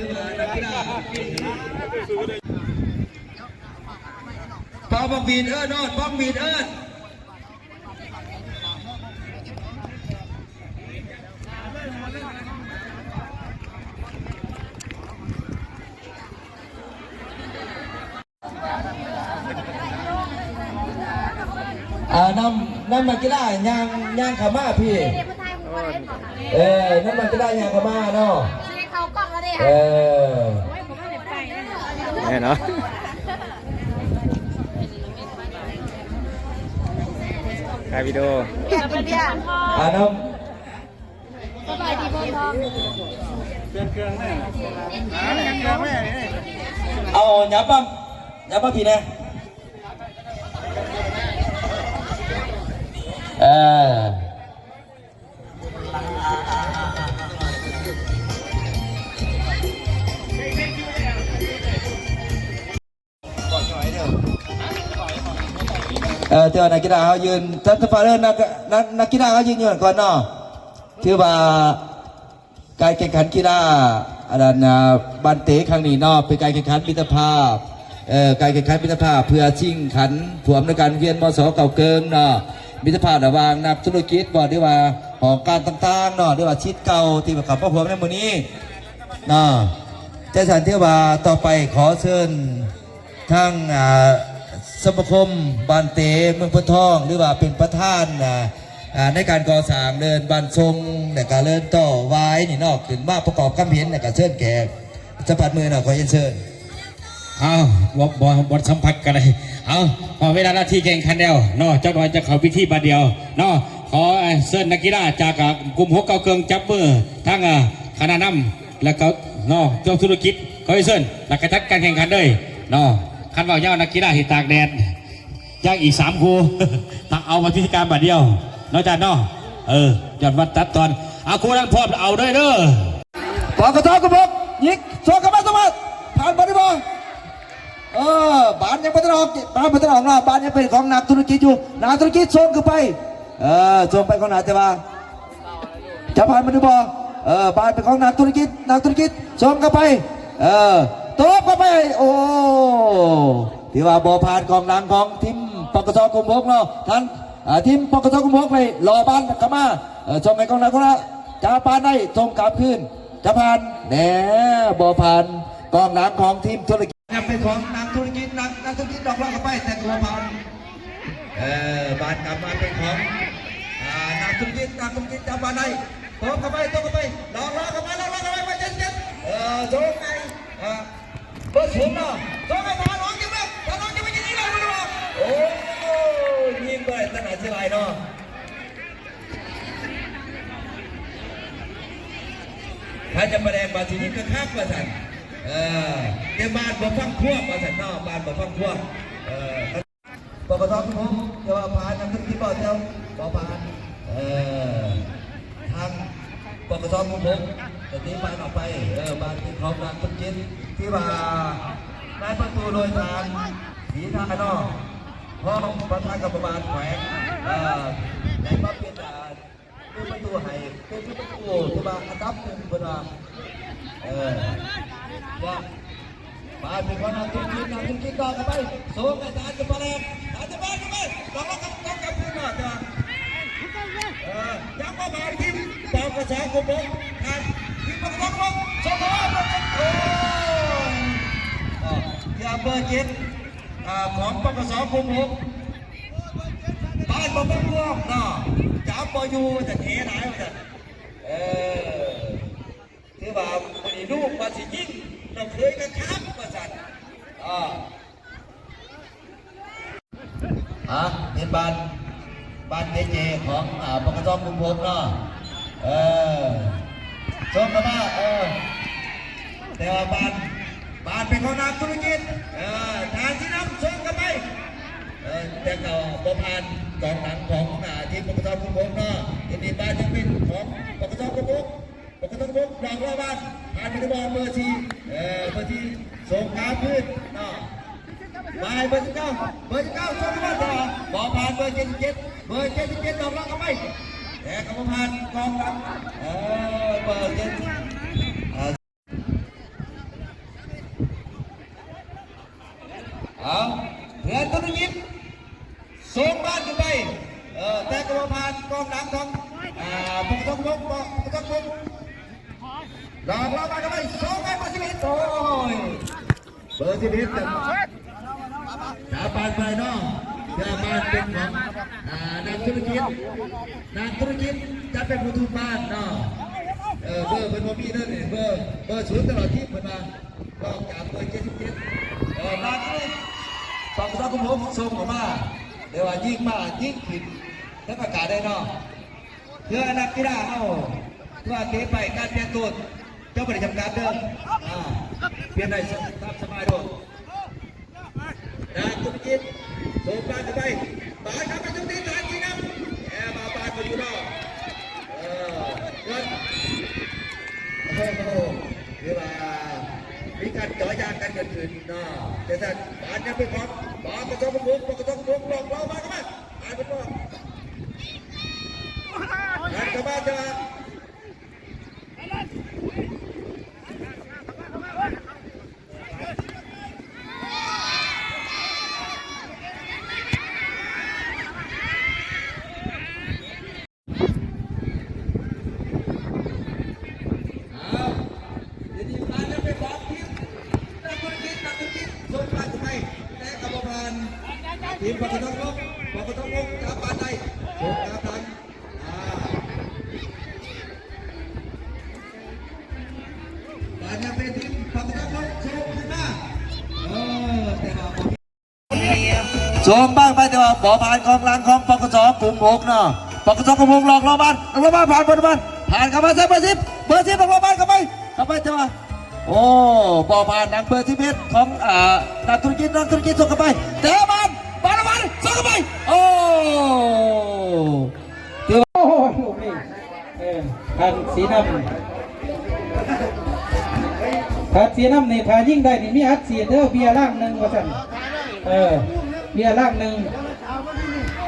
ເປົ່າບັກຫວີດເອີ້ນໂລດ ບັກຫວີດເອີ້ນ. ອ່າ ນຳ ນຳນັກກິລາຍ່າງ ຍ່າງເຂົ້າມາພີ້ ເອີ ນຳນັກກິລາຍ່າງເຂົ້າມາເນາະ ເອີ ແນ່ເນາະ ຖ່າຍວິດີໂອ ອ່າ ນຳ ສະບາຍດີ ເພິ່ນພ້ອມ ປ່ຽນເຄື່ອງແມ່ ເອົາ ຫຍັບມາ ຫຍັບມາພີ້ແດ່ ເອີ. ເອີ ແຕ່ວ່ານັກກິລາເຮົາຢືນ ທ່ານສະພາເດີ ນັກ ນັກ ນັກກິລາເຮົາຢືນຢູ່ຫັ້ນກ່ອນເນາະ ຖືວ່າການແຂ່ງຂັນກິລາ ອັນນັ້ນ ອ່າ ບານເຕະຄັ້ງນີ້ເນາະ ເປັນການແຂ່ງຂັນມິດຕະພາບ ເອີ ການແຂ່ງຂັນມິດຕະພາບເພື່ອຊິງຂັນຜູ້ອຳນວຍການໂຮງຮຽນ ມສ ເກົ້າເກີງເນາະ ມິດຕະພາບລະຫວ່າງນັກທຸລະກິດບໍ ຫຼືວ່າຫ້ອງການຕ່າງໆເນາະ ຫຼືວ່າສິດເກົ່າທີ່ເຂົ້າມາຮ່ວມໃນມື້ນີ້ ເນາະ ຈັ່ງຊັ້ນຖືວ່າຕໍ່ໄປຂໍເຊີນທາງ ອ່າ ສະມາຄົມບານເຕະເມືອງໂພນທອງ ຫຼືວ່າເປັນປະທານ ອ່າ ອ່າ ໃນການກໍ່ສ້າງເດີ່ນບ້ານຊົງ ແລະກະເດີ່ນຕໍ່ຫວາຍນີ້ເນາະ ຂຶ້ນມາປະກອບຄຳເຫັນ ແລະກະເຊີນແຂກ ສະພັດມືເນາະ ຂໍຮຽນເຊີນ. ເອົາ ບໍ່ ບໍ່ ບໍ່ສຳຜັດກໍໄດ້ ເອົາ ພໍເວລານາທີແຂ່ງຂັນແລ້ວເນາະ ຈັກໜ່ອຍຈະເຂົ້າພິທີບາດດຽວເນາະ ຂໍເຊີນນັກກິລາຈາກ ອ່າ ກຸ່ມຫົກເກົ້າເຄິ່ງ ຈັບມືທາງ ອ່າ ຄະນະນຳ ແລ້ວກໍເນາະ ເຈົ້າທຸລະກິດ ຂໍເຊີນ ແລ້ວກໍຈັດການແຂ່ງຂັນເລີຍເນາະ ຄັນເວົ້າຍາວນັກກິລາຊິຕາກແດດ ຍັງອີກສາມຄູ່ ຕ້ອງເອົາມາພິທີການບາດດຽວເນາະ ອາຈານເນາະ ເອີ ຍ້ອນວັນຕັດຕອນ ເອົາ ຄູ່ນັ້ນພ້ອມ ເອົາເລີຍເດີ. ປກສ ກຸມຫົກ ຍິງ ສົ່ງເຂົ້າມາ ສົ່ງມາ ຜ່ານບໍ່ໄດ້ບໍ່? ເອີ ບານຍັງບໍ່ທັນອອກ ບານບໍ່ທັນອອກເນາະ ບານຍັງເປັນຂອງນັກທຸລະກິດຢູ່ ນັກທຸລະກິດສົ່ງຂຶ້ນໄປ ເອີ ສົ່ງໄປຂອງໜ້າ ແຕ່ວ່າຈະຜ່ານບໍ່ໄດ້ບໍ່? ເອີ ບານເປັນຂອງນັກທຸລະກິດ ນັກທຸລະກິດສົ່ງເຂົ້າໄປ ເອີ ຕົບເຂົ້າໄປ ໂອ້ ຖືວ່າບໍ່ຜ່ານກອງຫຼັງຂອງທີມ ປກສ ກຸມຫົກເນາະ ທາງ ອ່າ ທີມ ປກສ ກຸມຫົກ ໄດ້ລໍບານເຂົ້າມາ ເອີ ສົ່ງໃຫ້ກອງຫຼັງຂອງ ຈະປານໄດ້ ສົ່ງກັບຄືນ ຈະຜ່ານ ແນ່ ບໍ່ຜ່ານ ກອງຫຼັງຂອງທີມທຸລະກິດ ຍັງເປັນຂອງນັກທຸລະກິດ ນັກ ນັກທຸລະກິດ ດອກລອກເຂົ້າໄປ ແຕ່ກໍບໍ່ຜ່ານ ເອີ ບານກັບມາເປັນຂອງ ອ່າ ນັກທຸລະກິດ ນັກທຸລະກິດ ຈະປານໄດ້ ຕົບເຂົ້າໄປ ຕົບເຂົ້າໄປ ດອກລອກເຂົ້າໄປ ດອກລອກເຂົ້າໄປ ໄປເຈັດເຈັດ ເອີ ສົ່ງໃຫ້ ອ່າ ເບີສູນເນາະ ສົ່ງໃຫ້ທະຫານອອກ ຍິງເບິ່ງ ທະຫານອອກ ຍິງເບິ່ງ ຍິງໄດ້ບໍ່? ໂອ້ຍ ຍິງບໍ່ໄດ້ ຕະໜ້າເສຍດາຍເນາະ ໃຜຈະປະແດງວ່າຊິຍິງຄັກໆ ວ່າຊັ້ນ ເອີ ແຕ່ບ້ານບໍ່ຟັງຄວາມ ວ່າຊັ້ນເນາະ ບ້ານບໍ່ຟັງຄວາມ ເອີ ປກສ ກຸມຫົກ ແຕ່ວ່າຜ່ານ ຍັງຂຶ້ນທີ່ບໍ່ແຖວ ບໍ່ຜ່ານ ເອີ ທາງ ປກສ ກຸມຫົກ ແຕ່ຕີບານອອກໄປ ເອີ ບານເປັນຂອງນັກທຸລະກິດ ທີ່ວ່າໄດ້ປະຕູໂດຍທ່ານ ສີທານອກ ຮອງປະທານກຳມະບານແຂວງ ເອີ ໄດ້ມາເປັນ ອ່າ ເປັນປະຕູໃຫ້ ເປັນປະຕູທີ່ວ່າອັນດັບໜຶ່ງເພິ່ນວ່າ ເອີ ວ່າ ບານເປັນຂອງນັກທຸລະກິດ ນັກທຸລະກິດກໍເຂົ້າໄປ ສົ່ງໃຫ້ທາງຈຳປາແລກ ທາງຈຳປາແລກເຂົ້າໄປ ຕ້ອງຮັບການກັບຄືນມາຈາກ ເອີ ຍັງບໍ່ມາທີ່ປກສ ກຸມຫົກ ທາງທີ່ປກສ ກຸມຫົກ ສົ່ງເຂົ້າມາ ໂອ້ຍ ເອີ ທີ່ເບີເຈັດ ອ່າ ຂອງປກສ ກຸມຫົກ ບ້ານບໍ່ເບິ່ງລວມເນາະ ຈຳບໍ່ຢູ່ວ່າຈະເທຫຼາຍວ່າຊັ້ນ ເອີ ຖືວ່າມື້ນີ້ລູກວ່າຊິຍິງ ນ້ອງເຂີຍກໍຄ້ຳວ່າຊັ້ນ ອາ ອາ ເປັນບ້ານ ບ້ານເຈເຈຂອງ ອາ ປກສ ກຸມຫົກເນາະ ເອີ ສົ່ງເຂົ້າມາ ເອີ ແຕ່ວ່າບ້ານ ບ້ານເປັນຂອງນັກທຸລະກິດ ເອີ ທ່ານຊີ້ນຳ ສົ່ງເຂົ້າໄປ ເອີ ແຕ່ກໍບໍ່ຜ່ານກອງຫຼັງຂອງ ອາ ທີມປກສ ກຸມຫົກເນາະ ທີນີ້ບ້ານຍັງເປັນຂອງປກສ ກຸມຫົກ ປກສ ກຸມຫົກ ລອກລອງບ້ານ ຜ່ານໄປທີ່ເບີສີ່ ເອີ ເບີສີ່ ສົ່ງກັບຄືນເນາະ ໝາຍເບີສິບເກົ້າ ເບີສິບເກົ້າ ສົ່ງເຂົ້າມາ ແຕ່ບໍ່ຜ່ານເບີເຈັດສິບເຈັດ ເບີເຈັດສິບເຈັດ ລອກລອງເຂົ້າໄປ ແຕ່ກໍບໍ່ຜ່ານກອງຫຼັງ ເອີ ເບີເຈັດ ເອີ ເອົາ ເພື່ອນທຸລະກິດ ສົ່ງບານຂຶ້ນໄປ ເອີ ແຕ່ກໍບໍ່ຜ່ານກອງຫຼັງຂອງ ອາ ປກສ ກຸມຫົກ ປກສ ກຸມຫົກ ລອກລອງບານເຂົ້າໄປ ສົ່ງໃຫ້ເບີສິບເອັດ ໂອ້ຍ ເບີສິບເອັດ ຈະປານໄປເນາະ ຈະປານເປັນຂອງ ອາ ນັກທຸລະກິດ ນັກທຸລະກິດຈະເປັນຜູ້ຖືກບານເນາະ ເອີ ເບີເພິ່ນບໍ່ມີເດີນີ້ ເບີ ເບີສູນຕະຫຼອດທີມເພິ່ນວ່າ ນອກຈາກເບີເຈັດສິບເຈັດ ເອີ ນັກ ປກສ ກຸມຫົກ ສົ່ງເຂົ້າມາ ແຕ່ວ່າຍິງມາ ຍິງຂຶ້ນເທິງອາກາດໄດ້ເນາະ ເພື່ອນັກກິລາເຮົາ ເພື່ອເຕະໄປ ການປ່ຽນໂຕ ເຈົ້າບໍ່ໄດ້ຈຳກັດເດີ ອາ ປ່ຽນໄດ້ຕາມສະບາຍໂລດ ນັກທຸລະກິດ ສົ່ງບານຂຶ້ນໄປ ບານເຂົ້າໄປຕົງນີ້ ທາງທີ່ນຳ ແຕ່ວ່າບານບໍ່ຢູ່ນອກ ເອີ ເກີດ ໂອ້ໂຫ ຖືວ່າມີການເຈາະຢາງກັນເກີດຂຶ້ນເນາະ ແຕ່ວ່າບານຍັງເປັນຂອງ ປກສ ກຸມຫົກ ປກສ ກຸມຫົກ ລອກລອງບານເຂົ້າມາ ບານເປັນຂອງ ບານເຂົ້າມາ ແຕ່ວ່າ ເອົາ ທີນີ້ບານໄປບອກທີມນັກທຸລະກິດ ນັກທຸລະກິດ ສົ່ງບານໄປ ແຕ່ກໍບໍ່ຜ່ານ ທີມປກສ ກຸມຫົກ ປກສ ກຸມຫົກ ຈັບບານໄດ້ ສົ່ງມາທາງ ອ່າ ການຍັງເປັນທີມຝັ່ງຕາເວັນຕົກ ສົ່ງຂຶ້ນມາ ເອີ ແຕ່ວ່າບໍ່ມີ ສົ່ງບານໄປ ແຕ່ວ່າບໍ່ຜ່ານກອງຫຼັງຂອງ ປກສ ກຸມຫົກເນາະ ປກສ ກຸມຫົກ ລອກລອງບານ ລອກລອງບານ ຜ່ານ ຜ່ານ ຜ່ານ ຜ່ານເຂົ້າມາໃສ່ເບີສິບ ເບີສິບ ລອກລອງບານເຂົ້າໄປ ເຂົ້າໄປ ແຕ່ວ່າ ໂອ້ ບໍ່ຜ່ານທາງເບີສິບເອັດຂອງ ອ່າ ນັກທຸລະກິດ ນັກທຸລະກິດສົ່ງເຂົ້າໄປ ແຕ່ບານ ບານອອກມາ ສົ່ງເຂົ້າໄປ ໂອ້ ຖືວ່າ ໂອ້ໂຫ ລູກນີ້ ເອີ ທ່ານສີນຳ ທ່ານສີນຳນີ້ ຖ້າຍິງໄດ້ນີ້ ມີອັດສີດເດີ ເບຍລັງໜຶ່ງວ່າຊັ້ນ ເອີ ເບຍລັງໜຶ່ງ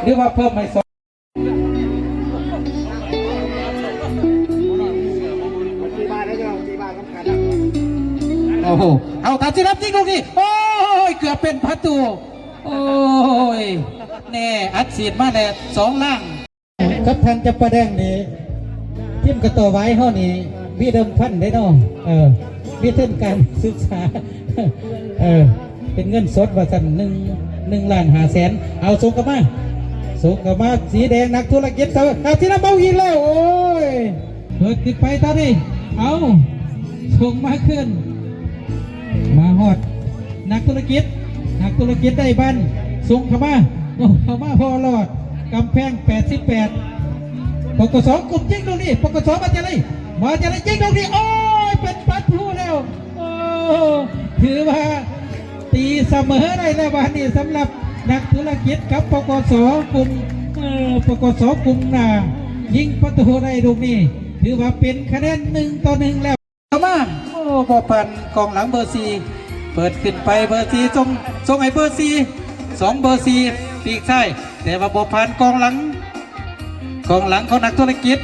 ຫຼືວ່າເພີ່ມໃຫ້ສອງ ໂອ້ໂຫ ເອົາ ທ່ານສີນຳຍິງລູກນີ້ ໂອ້ຍ ເກືອບເປັນປະຕູ ໂອ້ຍ ແນ່ ອັດສີດມາແລ້ວ ສອງລ້ານ ກັບທ່ານຈຳປາແດງນີ້ ທີມກະຕໍວາຍເຮົານີ້ ມີເດີມພັນເດ້ເນາະ ເອີ ມີທຶນການສຶກສາ ເອີ ເປັນເງິນສົດວ່າຊັ້ນ ໜຶ່ງ ໜຶ່ງລ້ານຫ້າແສນ ເອົາ ສົ່ງເຂົ້າມາ ສົ່ງເຂົ້າມາ ສີແດງ ນັກທຸລະກິດ ເອົາ ທີລະເບົາອີກແລ້ວ ໂອ້ຍ ເປີດຂຶ້ນໄປຕອນນີ້ ເອົາ ສົ່ງມາຄືນ ມາຮອດ ນັກທຸລະກິດ ນັກທຸລະກິດໄດ້ບານ ສົ່ງເຂົ້າມາ ໂອ້ ເຂົ້າມາພໍລອດ ກຳແພງແປດສິບແປດ ປກສ ກຸມຍິງລູກນີ້ ປກສ ມາຈາໄລ ມາຈາໄລຍິງລູກນີ້ ໂອ້ຍ ເປັນປະຕູແລ້ວ ໂອ້ ຖືວ່າຕີສະເໝີໄດ້ແລ້ວບາດນີ້ ສຳລັບນັກທຸລະກິດກັບ ປກສ ກຸມ ເອີ ປກສ ກຸມນາ ຍິງປະຕູໄດ້ລູກນີ້ ຖືວ່າເປັນຄະແນນໜຶ່ງຕໍ່ໜຶ່ງແລ້ວ. ບໍ່ຜ່ານກອງຫຼັງເບີສີ່ ເປີດຂຶ້ນໄປເບີສີ່ ສົ່ງ ສົ່ງໃຫ້ເບີສີ່ ສອງ ເບີສີ່ ປີກຊ້າຍ ແຕ່ວ່າບໍ່ຜ່ານກອງຫຼັງ ກອງຫຼັງຂອງນັກທຸລະກິດ.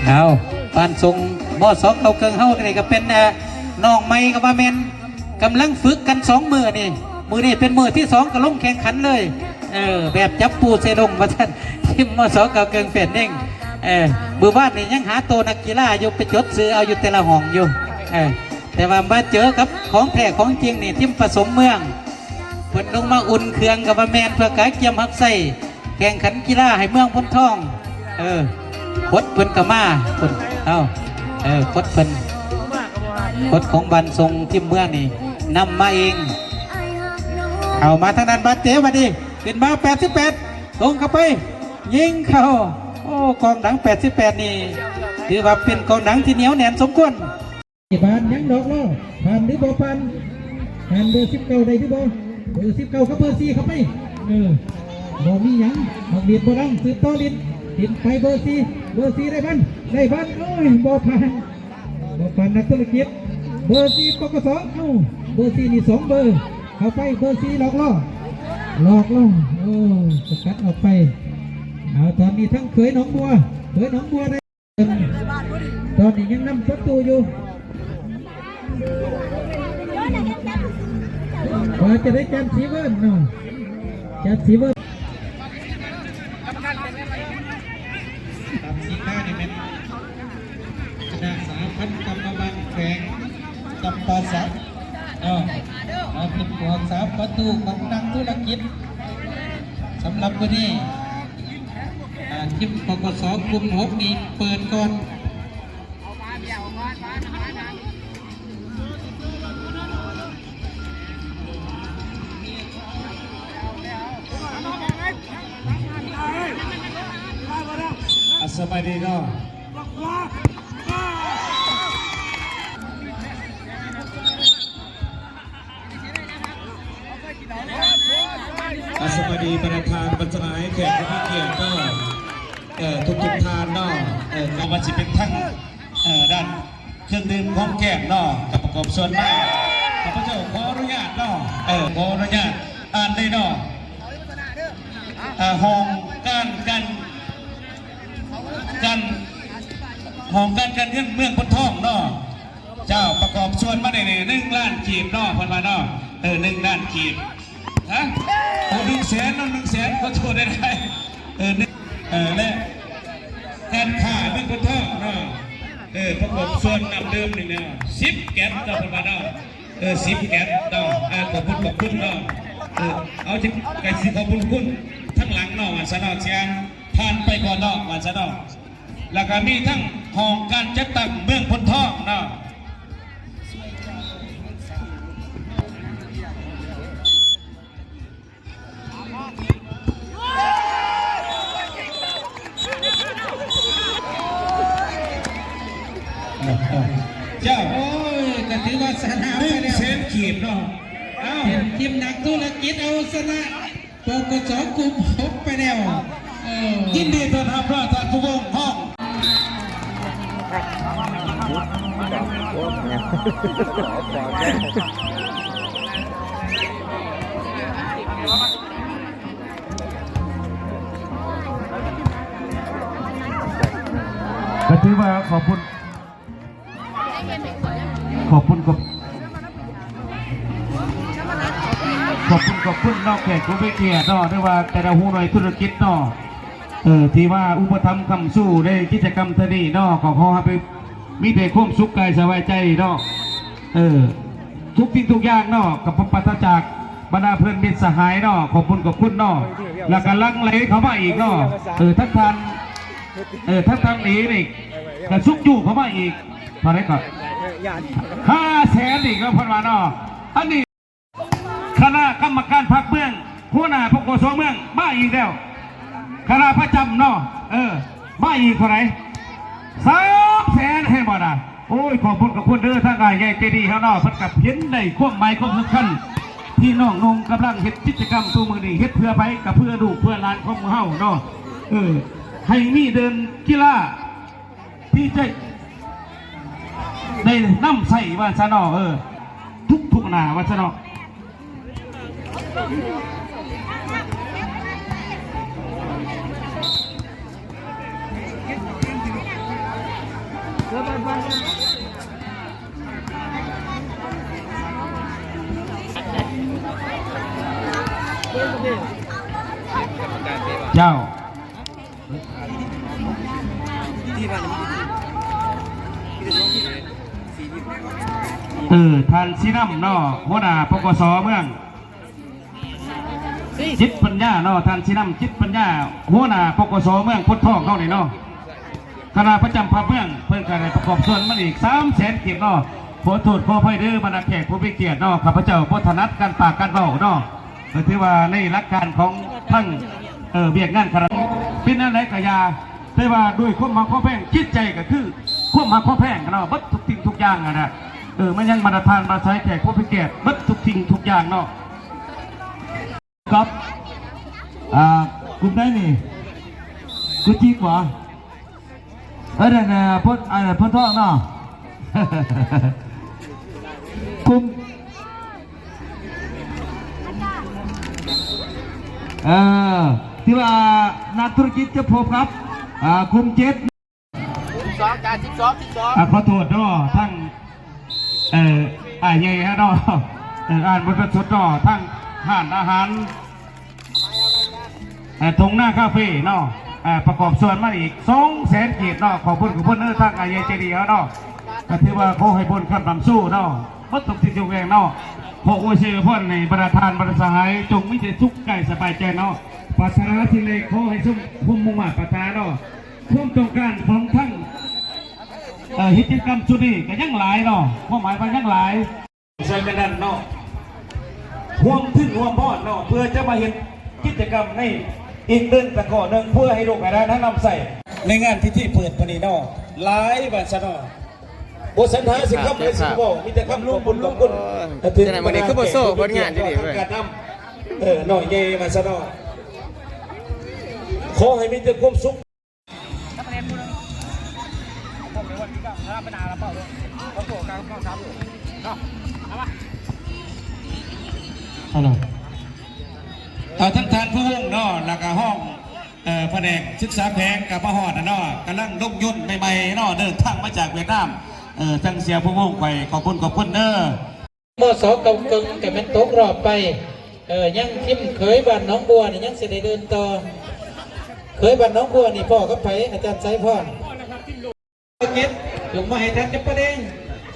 ເອົາ ປານຊົງ ມສ ເກົ້າເຄິ່ງເຮົານີ້ກໍເປັນ ເອີ ນ້ອງໃໝ່ກໍວ່າແມ່ນ ກຳລັງຝຶກກັນສອງມື້ນີ້ ມື້ນີ້ເປັນມື້ທີສອງກໍລົງແຂ່ງຂັນເລີຍ ເອີ ແບບຈັບປູໃສ່ດົງວ່າຊັ້ນ ທີມ ມສ ເກົ້າເຄິ່ງແປດເໜັງ ເອີ ມື້ວານນີ້ຍັງຫາໂຕນັກກິລາຢູ່ ໄປຈົດຊື່ເອົາຢູ່ແຕ່ລະຫ້ອງຢູ່ ເອີ ແຕ່ວ່າມາເຈີກັບຂອງແທ້ຂອງຈິງນີ້ ທີມປະສົມເມືອງ ເພິ່ນລົງມາອຸ່ນເຄື່ອງກໍວ່າແມ່ນ ເພື່ອກະກຽມຮັບໃຊ້ແຂ່ງຂັນກິລາໃຫ້ເມືອງໂພນທອງ ເອີ ໂຄດເພິ່ນກໍມາພຸ້ນ ເອົາ ເອີ ໂຄດເພິ່ນ ໂຄດຂອງບ້ານຊົງທີມເມືອງນີ້ນຳມາເອງ ເອົາມາທາງນັ້ນ ບາດເຈັບ ບາດນີ້ຂຶ້ນມາ ແປດສິບແປດ ຕົງເຂົ້າໄປ ຍິງເຂົ້າ ໂອ້ ກອງຫຼັງ ແປດສິບແປດ ນີ້ ຖືວ່າເປັນກອງຫຼັງທີ່ໜຽວແໜ້ນສົມຄວນ. ບານຍັງຫຼອກລໍ້ ຜ່ານຫຼືບໍ່ຜ່ານ ຜ່ານເບີສິບເກົ້າໄດ້ຫຼືບໍ່ ເບີສິບເກົ້າກັບເບີສີ່ເຂົ້າໄປ ເອີ ບໍ່ມີຫຍັງ ອອກລິດບໍ່ດັງ ສືບຕໍ່ລິດ ລິດໄປເບີສີ່ ເບີສີ່ໄດ້ບານ ໄດ້ບານ ໂອ້ຍ ບໍ່ຜ່ານ ບໍ່ຜ່ານນັກທຸລະກິດ ເບີສີ່ ປກສ ເອົ້າ ເບີສີ່ນີ້ສອງເບີ ເຂົ້າໄປ ເບີສີ່ຫຼອກລໍ້ ຫຼອກລໍ້ ໂອ້ ສະກັດອອກໄປ ເອົາ ຕອນນີ້ທັງເຂີຍໜອງບົວ ເຂີຍໜອງບົວໄດ້ ຕອນນີ້ຍັງນຳປະຕູຢູ່ ວ່າຈະໄດ້ຈັນສີເວີນເນາະ ຈັນສີເວີນ ຕາມສີການີ້ແມ່ນຄະນະສະຫະພັນກຳມະບານແຂວງຈຳປາສັກເນາະ ມາເປັນຜູ້ຮັກສາປະຕູຂອງນັກທຸລະກິດ ສຳລັບມື້ນີ້ ອ່າ ທີມ ປກສ ກຸ່ມຫົກນີ້ເປີດກ່ອນ ອ່າ ສະບາຍດີເນາະ. ອ່າ ສະບາຍດີປະທານບັນຊະນາ ແຂກຜູ້ມີກຽດເນາະ ເອີ ທຸກໆທ່ານເນາະ ເອີ ກໍວ່າຊິເປັນທັງ ເອີ ດ້ານເຄື່ອງດື່ມຂອງແກ້ມເນາະ ກໍປະກອບສ່ວນມາ ຂ້າພະເຈົ້າຂໍອະນຸຍາດເນາະ ເອີ ຂໍອະນຸຍາດອ່ານເລີຍເນາະ ອ່າ ຫ້ອງການ ການ ການ ຫ້ອງການການເງິນເມືອງໂພນທອງເນາະ ເຈົ້າ ປະກອບສ່ວນມາໄດ້ນີ້ ໜຶ່ງລ້ານກີບເນາະ ເພິ່ນວ່າເນາະ ເອີ ໜຶ່ງລ້ານກີບ ຮະ ໂອ້ ໜຶ່ງແສນເນາະ ໜຶ່ງແສນ ຂໍໂທດຫຼາຍໆ ເອີ ໜຶ່ງ ເອີ ແລະ ການຄ້າເມືອງໂພນທອງເນາະ ເອີ ປະກອບສ່ວນນ້ຳດື່ມນີ້ເນາະ ສິບແກັດເນາະ ເພິ່ນວ່າເນາະ ເອີ ສິບແກັດເນາະ ເອີ ຂອບຄຸນ ຂອບຄຸນເນາະ ເອີ ເອົາ ກະຊິຂອບຄຸນທັງຫຼັງເນາະ ວ່າຊັ້ນເນາະ ຊິອ່ານຜ່ານໄປກ່ອນເນາະ ວ່າຊັ້ນເນາະ. ແລ້ວກໍມີທັງຫ້ອງການຈັດຕັ້ງເມືອງໂພນທອງເນາະ ເຈົ້າ ໂອ້ຍ ກໍຖືວ່າຊະນະໄປແລ້ວ ໜຶ່ງແສນກີບເນາະ ເອົ້າ ເປັນທີມນັກທຸລະກິດເອົາຊະນະ ປກສ ກຸ່ມຫົກໄປແລ້ວ ເອີ ຍິນດີຕ້ອນຮັບເນາະ ທ່ານຜູ້ວົງຫ້ອງ ກໍຖືວ່າຂອບຄຸນ ຂອບຄຸນ ຂອບ ຂອບຄຸນ ຂອບຄຸນເນາະ ແຂກຜູ້ມີກຽດເນາະ ຫຼືວ່າແຕ່ລະຫົວໜ່ວຍທຸລະກິດເນາະ ເອີ ທີ່ວ່າອຸປະຖຳຄ້ຳຊູໃນກິດຈະກຳເທື່ອນີ້ເນາະ ກໍຂໍໃຫ້ມີແຕ່ຄວາມສຸກກາຍສະບາຍໃຈເນາະ ເອີ ທຸກສິ່ງທຸກຢ່າງເນາະ ກໍປາສະຈາກບັນດາເພື່ອນມິດສະຫາຍເນາະ ຂອບຄຸນ ຂອບຄຸນເນາະ ແລ້ວກໍຫຼັ່ງໄຫຼເຂົ້າມາອີກເນາະ ເອີ ທັງທ່ານ ເອີ ທັງທາງນີ້ນີ້ ກະຊຸກຍູ້ເຂົ້າມາອີກ ເທົ່າໃດກໍ ຫ້າແສນອີກເນາະ ເພິ່ນວ່າເນາະ ອັນນີ້ ຄະນະກຳມະການພັກເມືອງ ຫົວໜ້າ ປກສ ເມືອງ ມາອີກແລ້ວ ຄະນະປະຈຳເນາະ ເອີ ມາອີກເທົ່າໃດ ສາມແສນ ເຫັນບໍ່ນະ ໂອ້ຍ ຂອບຄຸນ ຂອບຄຸນເດີ ທາງອ້າຍໃຫຍ່ໃຈດີເຮົາເນາະ ເພິ່ນກໍເຫັນໄດ້ຄວາມໝາຍຄວາມສຳຄັນ ທີ່ນ້ອງນຸ່ງກຳລັງເຮັດກິດຈະກຳທຸກມື້ນີ້ ເຮັດເພື່ອໃຜ ກໍເພື່ອລູກເພື່ອຫຼານຂອງໝູ່ເຮົາເນາະ ເອີ ໃຫ້ມີເດີ່ນກິລາ ທີ່ຈະໄດ້ນຳໃຊ້ວ່າຊັ້ນເນາະ ເອີ ທຸກໆໜ້າວ່າຊັ້ນເນາະ. ເຈົ້າ ເອີ ທ່ານສີນຳເນາະ ຫົວໜ້າ ປກສ ເມືອງ ຈິດປັນຍາເນາະ ທ່ານສີນຳ ຈິດປັນຍາ ຫົວໜ້າ ປກສ ເມືອງໂພນທອງເຮົານີ້ເນາະ ຄະນະປະຈຳພັກເມືອງ ເພິ່ນກໍໄດ້ປະກອບສ່ວນມາອີກ ສາມແສນ ກີບເນາະ. ຂໍໂທດຂໍອະໄພເດີ ບັນດາແຂກຜູ້ມີກຽດເນາະ ຂ້າພະເຈົ້າບໍ່ຖະໜັດການປາກການເວົ້າເນາະ ກໍຖືວ່າໃນຫຼັກການຂອງທັງ ເອີ ວຽກງານຂະໜາດ ເປັນແນວໃດກໍຢ່າ ແຕ່ວ່າດ້ວຍຄວາມຮັກຄວາມແພງ ຈິດໃຈກໍຄືຄວາມຮັກຄວາມແພງເນາະ ເບິດທຸກສິ່ງທຸກຢ່າງຫັ້ນນະ ເອີ ມາຍັງບັນດາທ່ານ ບັນດາສາຍແຂກຜູ້ມີກຽດ ເບິດທຸກສິ່ງທຸກຢ່າງເນາະ. ກັບ ອ່າ ກຸ່ມໃດນີ້ ກຸຈິກຫວາ? ເອີ ນັ້ນນະ ໂພນ ອັນນັ້ນ ໂພນທອງເນາະ ກຸ່ມ ເອີ ທີ່ວ່ານັກທຸລະກິດຈະພົບກັບ ອ່າ ກຸ່ມເຈັດ ສິບສອງ ຈານ ສິບສອງ ສິບສອງ ອ່າ ຂໍໂທດເນາະ ທັງ ເອີ ອ້າຍໃຫຍ່ເຮົາເນາະ ເອີ ອ່ານບໍ່ທັນສຸດເນາະ ທັງຮ້ານອາຫານ ເອີ ທົ່ງນາຄາເຟເນາະ ເອີ ປະກອບສ່ວນມາອີກ ສອງແສນ ກີບເນາະ. ຂອບຄຸນ ຂອບຄຸນເດີ ທາງອ້າຍໃຫຍ່ໃຈດີເຮົາເນາະ ກໍຖືວ່າຂໍໃຫ້ບຸນຄ້ຳນຳຊູເນາະ ໝົດທຸກສິ່ງທຸກແຫ່ງເນາະ. ຂໍອວຍໄຊອວຍພອນໃຫ້ບັນດາທ່ານ ບັນດາສະຫາຍ ຈົ່ງມີແຕ່ສຸກກາຍສະບາຍໃຈເນາະ ປາດຖະໜາສິ່ງໃດ ຂໍໃຫ້ສົມຄວາມມຸ່ງມາດປາດຖະໜາເນາະ. ຄວາມຕ້ອງການຂອງທັງ ເອີ ເຮັດກິດຈະກຳຊຸດນີ້ກໍຍັງຫຼາຍເນາະ ຄວາມໝາຍວ່າຍັງຫຼາຍ ຊ່ວຍກັນນັ້ນເນາະ ຮ່ວມທຶນຮ່ວມພອນເນາະ ເພື່ອຈະມາເຮັດກິດຈະກຳໃນອີກເດີ່ນຕະກໍໜຶ່ງ ເພື່ອໃຫ້ລູກໃຫ້ຫຼານນຳໃຊ້ໃນງານພິທີເປີດມື້ນີ້ເນາະ ຫຼາຍວ່າຊັ້ນເນາະ. ບໍ່ສັນຫາຊິຄຳໃດຊິເວົ້າ ມີແຕ່ຄຳຂອບຄຸນ ຂອບຄຸນ ເອີ ເປັນ ຈັ່ງໃດມື້ນີ້ຄືບໍ່ໂຊຜົນງານດີໆເວີຍ ການນຳ ເອີ ນ້ອຍໃຫຍ່ວ່າຊັ້ນເນາະ ຂໍໃຫ້ມີແຕ່ຄວາມສຸກ. ເອົາ ທັງທ່ານຜູ້ວົງເນາະ ແລ້ວກະຮອງ ເອີ ພະແນກສຶກສາແຂວງກໍມາຮອດແລ້ວເນາະ ກຳລັງລົງຍົນໃໝ່ໆເນາະ ເດີນທາງມາຈາກຫວຽດນາມ ເອີ ທາງເສຍຜູ້ວົງ ຂ້ອຍຂອບຄຸນ ຂອບຄຸນເດີ. ມໍສອງເກົ້າເຄິ່ງກໍແມ່ນຕົກຮອບໄປ ເອີ ຍັງທີມເຂີຍບ້ານໜອງບົວນີ້ຍັງຊິໄດ້ເດີນຕໍ່ ເຂີຍບ້ານໜອງບົວນີ້ພໍ້ກັບໃຜ ອາຈານໄຊພອນ? ເກັບລົງມາໃຫ້ທ່ານຈຳປາແດງ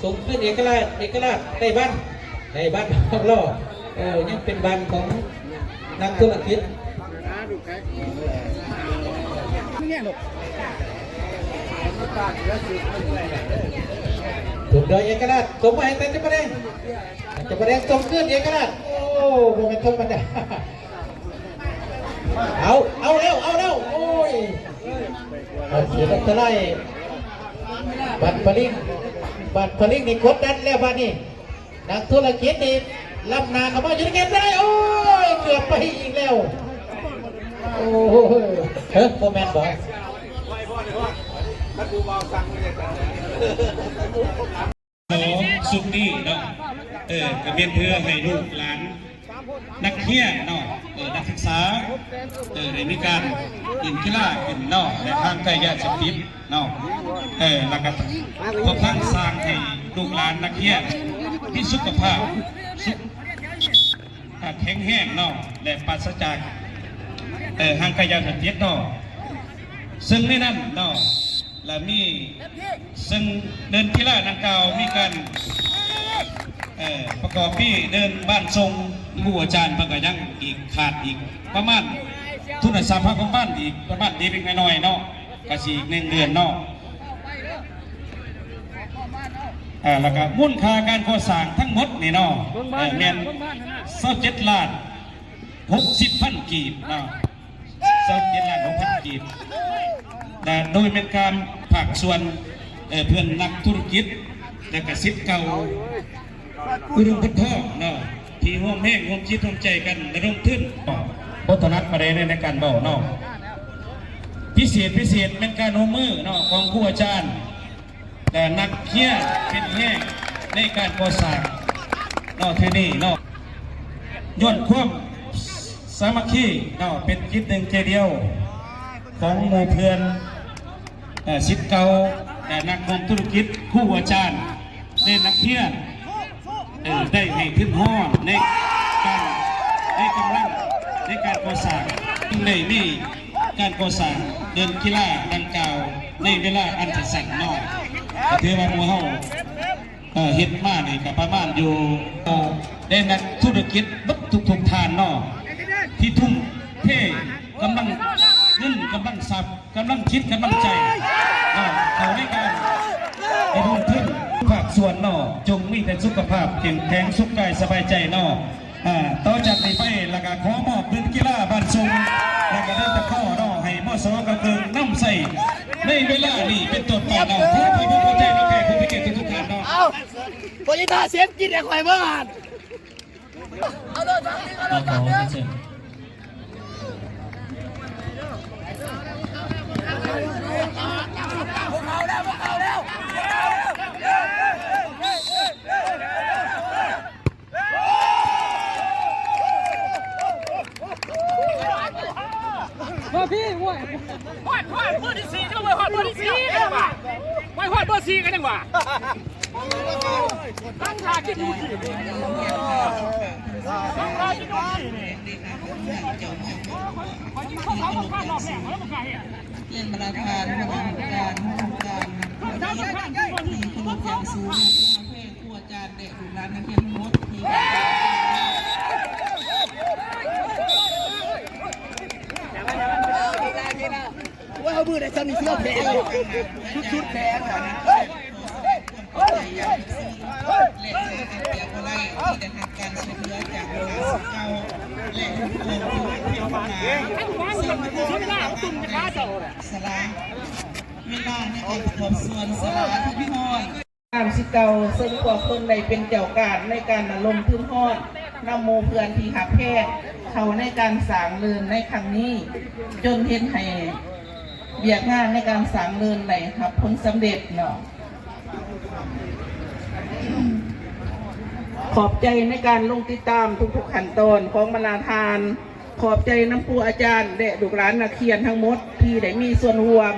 ສົ່ງຄືນເອກະລາດ ເອກະລາດໄດ້ບ້ານ ໄດ້ບ້ານຮອບລໍ ເອີ ຍັງເປັນບ້ານຂອງນັກທຸລະກິດ ຖືກໂດຍເອກະລາດ ສົ່ງມາໃຫ້ທ່ານຈຳປາແດງ ຈຳປາແດງສົ່ງຄືນເອກະລາດ ໂອ້ ບໍ່ແມ່ນທຳມະດາ ເອົາ ເອົາແລ້ວ ເອົາແລ້ວ ໂອ້ຍ ເອົາ ເສຍອັນຕະລາຍ ບັດປະລິງ ບັດປະລິງນີ້ກົດດັນແລ້ວບາດນີ້ ນັກທຸລະກິດນີ້ລ້ຳໜ້າເຂົ້າມາຢູ່ໃນເກມໄດ້ ໂອ້ຍ ເກືອບໄປອີກແລ້ວ ໂອ້ຍ ເອີ ບໍ່ແມ່ນບໍ? ສອງຊຸດນີ້ເນາະ ເອີ ກໍແມ່ນເພື່ອໃຫ້ລູກຫຼານ ນັກຮຽນເນາະ ເອີ ນັກສຶກສາ ເອີ ໄດ້ມີການຫຼິ້ນກິລາຂຶ້ນເນາະ ແລະ ຫ່າງໄກຢາເສບຕິດເນາະ ເອີ ແລ້ວກໍພວມທັງສ້າງໃຫ້ລູກຫຼານນັກຮຽນມີສຸຂະພາບສຸກ ແຂງແຮງເນາະ ແລະ ປາສະຈາກ ເອີ ຫ່າງໄກຢາເສບຕິດເນາະ ເຊິ່ງໃນນັ້ນເນາະ ແລະ ມີ ເຊິ່ງເດີ່ນກິລາດັ່ງກ່າວມີການ ເອີ ປະກອບມີເດີ່ນບ້ານສົ່ງ ຄູອາຈານເພິ່ນກໍຍັງອີກຂາດອີກປະມານ ທຶນທະລັບພາກປະມານອີກປະມານເລັກໆນ້ອຍໆເນາະ ກະຊິອີກໜຶ່ງເດືອນເນາະ ເອີ ແລ້ວກະມູນຄ່າການກໍ່ສ້າງທັງໝົດນີ້ເນາະ ເອີ ແມ່ນຊາວເຈັດລ້ານ ຫົກສິບພັນ ກີບເນາະ ຊາວເຈັດລ້ານຫົກພັນ ກີບ ແລະ ໂດຍແມ່ນການພາກສ່ວນ ເອີ ເພື່ອນນັກທຸລະກິດ ແລະ ກະສິດເກົ່າ ອຸດົມພົນທອງເນາະ ທີ່ຮ່ວມແຮງຮ່ວມຈິດຮ່ວມໃຈກັນລະດົມທຶນ ບໍ່ຖະໜັດປານໃດໃນການເວົ້າເນາະ ພິເສດ ພິເສດແມ່ນການຮ່ວມມືເນາະ ຂອງຄູອາຈານ ກະນັກຮຽນເປັນແຮງໃນການກໍ່ສ້າງເນາະ ເທື່ອນີ້ເນາະ ຍ້ອນຄວາມສາມັກຄີເນາະ ເປັນຈິດໜຶ່ງໃຈດຽວຂອງໝູ່ເພື່ອນ ເອີ ສິດເກົ່າ ແລະ ນັກຮ່ວມທຸລະກິດ, ຄູອາຈານ ແລະ ນັກຮຽນ ເອີ ໄດ້ໃຫ້ທຶນຮອນໃນການ ໃນກຳລັງໃນການກໍ່ສ້າງ ຈຶ່ງໄດ້ມີການກໍ່ສ້າງເດີ່ນກິລາດັ່ງກ່າວໃນເວລາອັນສັ້ນໆເນາະ. ກໍຖືວ່າໝູ່ເຮົາ ເອີ ເຮັດມານີ້ກໍປະມານຢູ່ ແລະ ນັກທຸລະກິດເບິດທຸກໆທ່ານເນາະ ທີ່ທຸ່ມເທກຳລັງເງິນ ກຳລັງຊັບ ກຳລັງຈິດກຳລັງໃຈເນາະ ເຂົ້າໃນການລະດົມທຶນ ພາກສ່ວນເນາະ ຈົ່ງມີແຕ່ສຸຂະພາບເຂັ້ມແຂງ ສຸກກາຍສະບາຍໃຈເນາະ. ອາ ຕໍ່ຈາກນີ້ໄປ ແລ້ວກໍຂໍມອບເດີ່ນກິລາບ້ານຊົງ ແລ້ວກໍເດີ່ນຕະຂໍເນາະ ໃຫ້ ມສ ກະເກີງ ນຳໃຊ້ໃນເວລານີ້ເປັນຕົ້ນໄປເນາະ. ຂໍໃຫ້ຜູ້ເຂົ້າໃຈເນາະ ແຂກຜູ້ມີກຽດທຸກໆທ່ານເນາະ. ເອົາ ບໍ່ໄດ້ຖ້າເສບກິນໃຫ້ຂ້ອຍເບິ່ງຫັ້ນ. ມາພີ່ ໂອ້ຍ ຮອດ ຮອດເບີທີສີ່ ເຈົ້າເວີຍ ຮອດເບີທີສີ່ ເຈົ້າເວີຍ ຮອດເບີທີສີ່ ກໍຍັງວ່າ ຕັ້ງທ່າກິນຢູ່ທີ່ນີ້ ຕັ້ງທ່າກິນຢູ່ທີ່ນີ້ ຂ້ອຍກິນເຂົ້າຂາວຂອງຂ້າຮອບແລກ ຂ້ອຍບໍ່ກ້າເຮັດ ຮຽນບັນດາທ່ານ ຄະນະກຳມະການ ຫ້ອງການ ທີ່ເຄົາລົບຢ່າງສູງ ແລະ ຄູອາຈານ ແລະ ລູກຫຼານນັກຮຽນທັງໝົດທີ່ ໂອ້ຍ ເອົາມືໄດ້ຊ່ຳນີ້ ຊິເອົາແຂນ ສຸດໆແຂນ ແລະ ເສຍເປັນປຽກບໍ່ໄດ້ ທີ່ໄດ້ຮັບການຊ່ວຍເຫຼືອຈາກບັນດາສິດເກົ່າ ແລະ ຜູ້ເປັນຜູ້ຮັກແພງທັງຫຼາຍ ເຊິ່ງມາຮ່ວມກັນ ສະຫຼະເວລາໃນການປະກອບສ່ວນ ສະຫຼະທຶນຮອນ ຕາມສິດເກົ່າ ເຊິ່ງພວກເພິ່ນໄດ້ເປັນເຈົ້າການໃນການລະດົມທຶນຮອນ ນຳໝູ່ເພື່ອນທີ່ຮັກແພງ ເຂົ້າໃນການສ້າງເດີ່ນໃນຄັ້ງນີ້ ຈົນເຮັດໃຫ້ວຽກງານໃນການສ້າງເດີ່ນໄດ້ຮັບຜົນສຳເລັດເນາະ. ຂອບໃຈໃນການລົງຕິດຕາມທຸກໆຂັ້ນຕອນຂອງບັນດາທ່ານ. ຂອບໃຈນຳຄູອາຈານ ແລະ ລູກຫຼານນັກຮຽນທັງໝົດ ທີ່ໄດ້ມີສ່ວນຮ່ວມ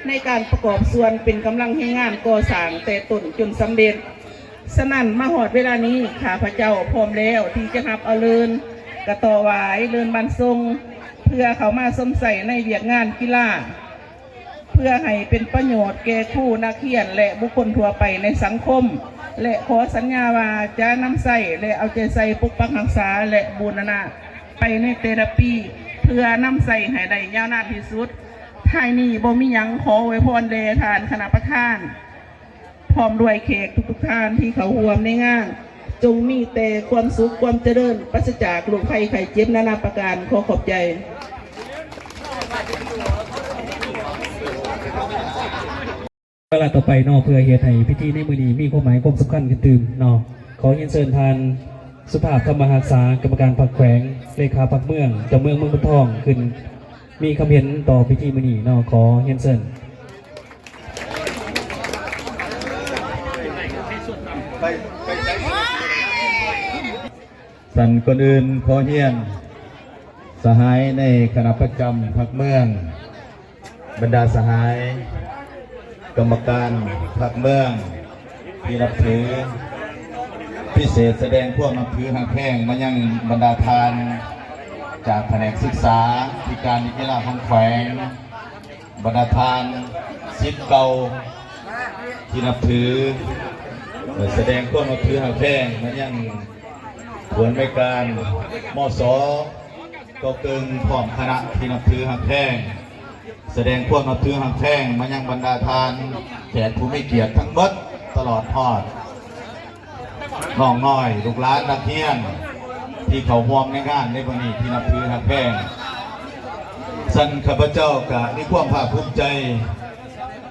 ໃນການປະກອບສ່ວນເປັນກຳລັງແຮງງານກໍ່ສ້າງແຕ່ຕົ້ນຈົນສຳເລັດ. ສະນັ້ນ ມາຮອດເວລານີ້ ຂ້າພະເຈົ້າພ້ອມແລ້ວທີ່ຈະຮັບເອົາເດີ່ນກະຕໍຫວາຍ ເດີ່ນບ້ານຊົງ ເພື່ອເຂົ້າມາຊົມໃຊ້ໃນວຽກງານກິລາ ເພື່ອໃຫ້ເປັນປະໂຫຍດແກ່ຄູ, ນັກຮຽນ ແລະ ບຸກຄົນທົ່ວໄປໃນສັງຄົມ ແລະ ຂໍສັນຍາວ່າຈະນຳໃຊ້ ແລະ ເອົາໃຈໃສ່ປົກປັກຮັກສາ ແລະ ບູລະນະໄປໃນແຕ່ລະປີ ເພື່ອນຳໃຊ້ໃຫ້ໄດ້ຍາວນານທີ່ສຸດ. ທ້າຍນີ້ບໍ່ມີຫຍັງ ຂໍອວຍພອນແດ່ທ່ານຄະນະປະທານ ພ້ອມດ້ວຍແຂກທຸກໆທ່ານທີ່ເຂົ້າຮ່ວມໃນງານ ຈົ່ງມີແຕ່ຄວາມສຸກຄວາມຈະເລີນ ປາສະຈາກໂລກໄພໄຂ້ເຈັບນານາປະການ. ຂໍຂອບໃຈ. ວາລະຕໍ່ໄປເນາະ ເພື່ອເຮັດໃຫ້ພິທີໃນມື້ນີ້ມີຄວາມໝາຍຄວາມສຳຄັນຂຶ້ນຕື່ມເນາະ ຂໍຮຽນເຊີນທ່ານ ສຸພາບ ທຳມະຮັກສາ ກຳມະການພັກແຂວງ ເລຂາພັກເມືອງ ເຈົ້າເມືອງເມືອງໂພນທອງ ຂຶ້ນມີຄຳເຫັນຕໍ່ພິທີມື້ນີ້ເນາະ ຂໍຮຽນເຊີນ. ຊັ້ນກ່ອນອື່ນຂໍຮຽນສະຫາຍໃນຄະນະປະຈຳພັກເມືອງ, ບັນດາສະຫາຍກຳມະການພັກເມືອງທີ່ນັບຖື, ພິເສດສະແດງຄວາມນັບຖືຮັກແພງມາຍັງບັນດາທ່ານຈາກພະແນກສຶກສາທິການ ແລະ ກິລາຂອງແຂວງ, ບັນດາທ່ານສິດເກົ່າທີ່ນັບຖື ແລະ ສະແດງຄວາມນັບຖືຮັກແພງມາຍັງຜູ້ອຳນວຍການ ມສ ເກົາເກິ່ງ ພ້ອມຄະນະທີ່ນັບຖືຮັກແພງ, ສະແດງຄວາມນັບຖືຮັກແພງມາຍັງບັນດາທ່ານແຂກຜູ້ມີກຽດທັງເບິດ ຕະຫຼອດຮອດ ນ້ອງນ້ອຍ ລູກຫຼານນັກຮຽນທີ່ເຂົ້າຮ່ວມໃນງານໃນມື້ນີ້ທີ່ນັບຖືຮັກແພງ. ຊັ້ນຂ້າພະເຈົ້າກະມີຄວາມພາກພູມໃຈ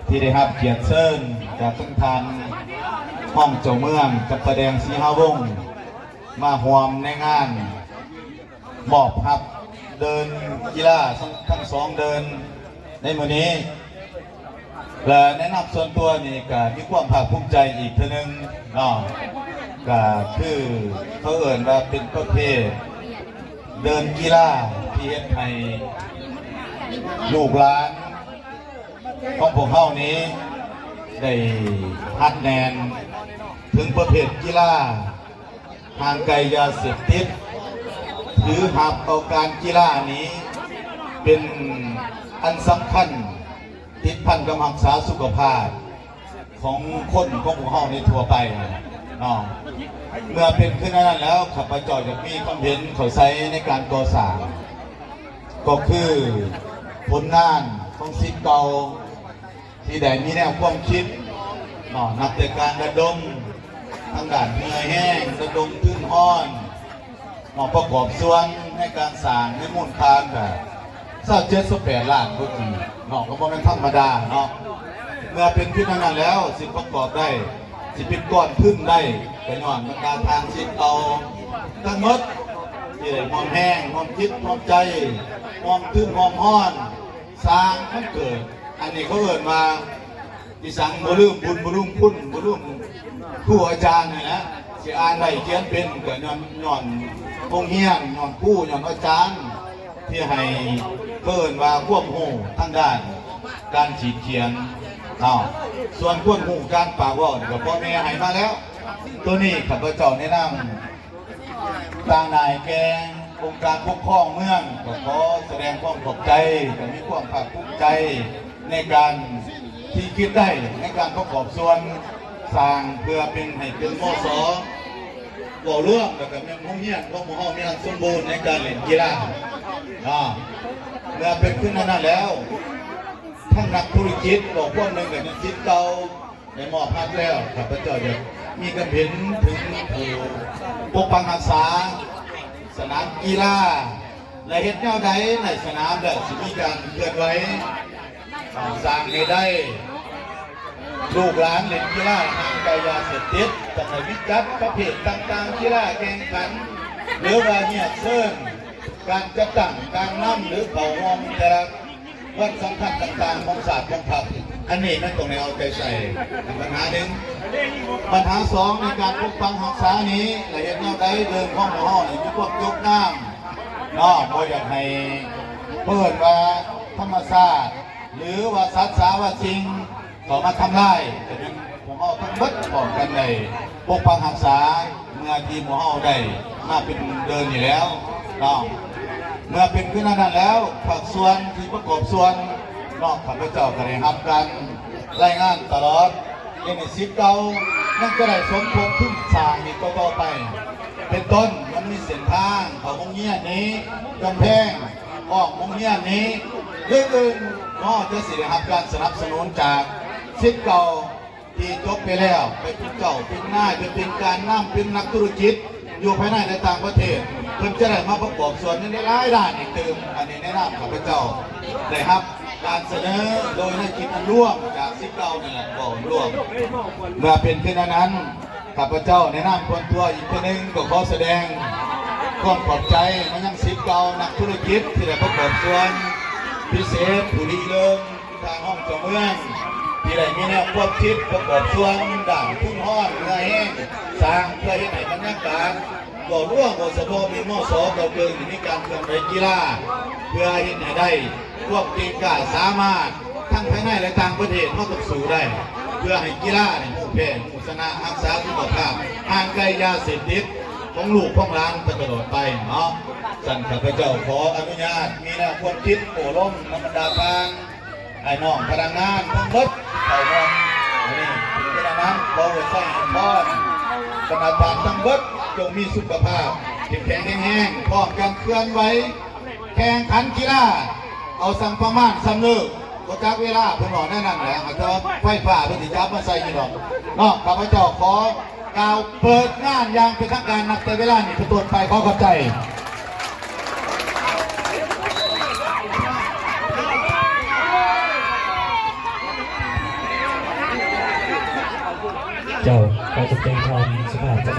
ທີ່ໄດ້ຮັບກຽດເຊີນຈາກທາງທ່ານຮອງເຈົ້າເມືອງ ຈັບປະແດງ ສີຫາວົງ ມາຮ່ວມໃນງານ ມອບຮັບເດີ່ນກິລາທັງສອງເດີ່ນໃນມື້ນີ້. ແລະ ໃນນາມສ່ວນຕົວນີ້ກະມີຄວາມພາກພູມໃຈອີກເທື່ອໜຶ່ງເນາະ ກະຄືເຂົາເອີ້ນວ່າເປັນປະເພດເດີ່ນກິລາທີ່ເຮັດໃຫ້ລູກຫຼານຂອງພວກເຮົານີ້ໄດ້ຮັດແໜ້ນເຖິງປະເພດກິລາ ຫ່າງໄກຢາເສບຕິດ ຖືຮັບເອົາການກິລານີ້ເປັນອັນສຳຄັນ ຕິດພັນກັບຮັກສາສຸຂະພາບຂອງຄົນຂອງພວກເຮົາໃນທົ່ວໄປເນາະ. ເມື່ອເປັນຄືແນວນັ້ນແລ້ວ ຂ້າພະເຈົ້າຢາກມີຄວາມເຫັນເຂົ້າໃສ່ໃນການກໍ່ສ້າງ ກໍຄືຜົນງານຂອງສິດເກົ່າ ທີ່ໄດ້ມີແນວຄວາມຄິດເນາະ ນັບແຕ່ການລະດົມທາງດ້ານເຫື່ອແຮງ, ລະດົມທຶນຮອນເນາະ ປະກອບສ່ວນໃນການສ້າງໃນມູນຄ່າກະຊາວເຈັດ ຊາວແປດລ້ານກວ່າກີບເນາະ ກໍບໍ່ແມ່ນທຳມະດາເນາະ. ເມື່ອເປັນຂຶ້ນດັ່ງນັ້ນແລ້ວ ຊິປະກອບໄດ້ ຊິເປັນກ້ອນທຶນໄດ້ ກໍຍ້ອນບັນດາທ່ານສິດເກົ່າທັງໝົດ ທີ່ໄດ້ຮ່ວມແຮງ ຮ່ວມຈິດ ຮ່ວມໃຈ ຮ່ວມທຶນ ຮ່ວມຮອນ ສ້າງມັນເກີດ ອັນນີ້ເຂົາເອີ້ນວ່າ ອີສັງ ບໍ່ລືມບຸນ ບໍ່ລືມຄຸນ ບໍ່ລືມຄູອາຈານນີ້ແຫຼະ ຊິອ່ານໄດ້ຂຽນເປັນ ກໍຍ້ອນ ຍ້ອນໂຮງຮຽນ ຍ້ອນຄູ ຍ້ອນອາຈານ ທີ່ໃຫ້ ເອີ້ນວ່າຄວາມຮູ້ທາງດ້ານການຂີດຂຽນເນາະ. ສ່ວນຄວາມຮູ້ການປາກເວົ້ານີ້ ກໍພໍ່ແມ່ໃຫ້ມາແລ້ວ. ໂຕນີ້ຂ້າພະເຈົ້າໃນນາມ ຕາງໜ້າແກ່ອົງການປົກຄອງເມືອງ ກໍຂໍສະແດງຄວາມຂອບໃຈ ກໍມີຄວາມພາກພູມໃຈໃນການທີ່ຄິດໄດ້ໃນການປະກອບສ່ວນສ້າງ ເພື່ອເປັນໃຫ້ເປັນ ມສ ເວົ້າລວມ ແລ້ວກໍແມ່ນໂຮງຮຽນຂອງພວກເຮົາມີອັນສົມບູນໃນການຫຼິ້ນກິລາ. ອາ ເມື່ອເປັນຂຶ້ນອັນນັ້ນແລ້ວ ທັງນັກທຸລະກິດກໍພວກໜຶ່ງກໍຍັງສິດເກົ່າ ໄດ້ມອບຮັບແລ້ວ ຂ້າພະເຈົ້າຢາກມີຄຳເຫັນເຖິງຜູ້ປົກປັກຮັກສາສະໜາມກິລາ ແລະ ເຮັດແນວໃດໃນສະໜາມແລ້ວຊິມີການເຄື່ອນໄຫວ ສ້າງໃຫ້ໄດ້ ລູກຫຼານເລ່ນກິລາຫ່າງໄກຢາເສບຕິດ ຕ້ອງໄດ້ມີຈັດປະເພດຕ່າງໆ ກິລາແຂ່ງຂັນ ຫຼືວ່າຮຽກເຊີນການຈັດຕັ້ງການນຳ ຫຼືເຂົ້າຮ່ວມແຕ່ລະ ວັນສຳຄັນຕ່າງໆຂອງຊາດຂອງພັກ ອັນນີ້ແມ່ນຕ້ອງໄດ້ເອົາໃຈໃສ່ ປັນຫາໜຶ່ງ. ປັນຫາສອງ ໃນການປົກປັກຮັກສານີ້ ລະເຮັດແນວໃດເລື່ອງຂອງພວກເຮົານີ້ມີຄວາມຈົບງາມເນາະ ບໍ່ຢາກໃຫ້ເອີ້ນວ່າທຳມະຊາດ ຫຼືວ່າສັດສາວາສິ່ງ ເຂົ້າມາທຳລາຍ ຈະເປັນພວກເຮົາທັງເບິດພ້ອມກັນໄດ້ປົກປັກຮັກສາ ເມື່ອທີ່ໝູ່ເຮົາໄດ້ມາເປັນເດີ່ນນີ້ແລ້ວເນາະ. ເມື່ອເປັນຄືແນວນັ້ນແລ້ວ ພາກສ່ວນທີ່ປະກອບສ່ວນເນາະ ຂ້າພະເຈົ້າກໍໄດ້ຮັບການລາຍງານຕະຫຼອດ ເຮັດໃຫ້ສິດເກົ່າຍັງຈະໄດ້ສົມທົບທຶນສ້າງອີກຕໍ່ໆໄປ ເປັນຕົ້ນ ມັນມີເສັ້ນທາງເຂົ້າໂຮງຮຽນນີ້ ກຳແພງອ້ອມໂຮງຮຽນນີ້ ອື່ນໆ ເຮົາຈະຊິໄດ້ຮັບການສະໜັບສະໜູນຈາກສິດເກົ່າ ທີ່ຈົບໄປແລ້ວ ໄປເປັນເຈົ້າເປັນນາຍ ໄປເປັນການນຳ ເປັນນັກທຸລະກິດ ຢູ່ພາຍໃນ ແລະ ຕ່າງປະເທດ ເພິ່ນຈະໄດ້ມາປະກອບສ່ວນໃນຫຼາຍໆດ້ານອີກຕື່ມ. ອັນນີ້ໃນນາມຂ້າພະເຈົ້າໄດ້ຮັບການສະເໜີໂດຍໃນຈິດລວມຈາກສິດເກົ່ານີ້ແຫຼະ ເວົ້າລວມ. ເມື່ອເປັນເຊັ່ນນັ້ນ ຂ້າພະເຈົ້າໃນນາມສ່ວນຕົວອີກເທື່ອໜຶ່ງ ກໍຂໍສະແດງຄວາມຂອບໃຈມາຍັງສິດເກົ່ານັກທຸລະກິດທີ່ໄດ້ປະກອບສ່ວນ ພິເສດຜູ້ລິເລີ່ມ ທ່ານຮອງເຈົ້າເມືອງ ທີ່ໄດ້ມີແນວຄວາມຄິດປະກອບສ່ວນດ້ານທຶນຮອນເຫື່ອແຮງສ້າງ ເພື່ອເຮັດໃຫ້ບັນຍາກາດ ເວົ້າລວມ ເວົ້າສະເພາະແມ່ນ ມສ ເກົ່າເກີງ ທີ່ມີການເຄື່ອນໄຫວກິລາ ເພື່ອເຮັດໃຫ້ໄດ້ຄວາມເກັ່ງກ້າສາມາດ ທັງພາຍໃນ ແລະ ຕ່າງປະເທດ ເຮົາຕ້ອງສູ້ໄດ້ ເພື່ອໃຫ້ກິລານີ້ຮູ້ແພ້ ຊະນະ ຮັກສາສຸຂະພາບ ຫ່າງໄກຢາເສບຕິດຂອງລູກຂອງຫຼານໄປຕະຫຼອດໄປເນາະ. ຊັ້ນຂ້າພະເຈົ້າຂໍອະນຸຍາດ ມີແນວຄວາມຄິດໂອ້ລົມນຳບັນດາທ່ານ ອ້າຍນ້ອງພະນັກງານທັງໝົດເຂົ້າຮ່ວມມື້ນີ້. ເປັນອັນນັ້ນ ຂໍອວຍໄຊໃຫ້ພອນ ບັນດາທ່ານທັງໝົດ ຈົ່ງມີສຸຂະພາບເຂັ້ມແຂງແຂງແຮງ ພ້ອມກັນເຄື່ອນໄຫວ ແຂ່ງຂັນກິລາ ເອົາສ່ຳປະມານສ່ຳເລີກ ບໍ່ຈັກເວລາ ເພິ່ນເວົ້າແນວນັ້ນແຫຼະ ເອົາແຕ່ວ່າໄຟຟ້າເພິ່ນຊິຈັບມາໃສ່ຢູ່ດອກເນາະ. ຂ້າພະເຈົ້າຂໍກ່າວເປີດງານຢ່າງເປັນທາງການ ນັບແຕ່ເວລານີ້ເປັນຕົ້ນໄປ. ຂໍຂອບໃຈ. ເຈົ້າ ຂໍຈະເປັນຄວາມສະພາບສະ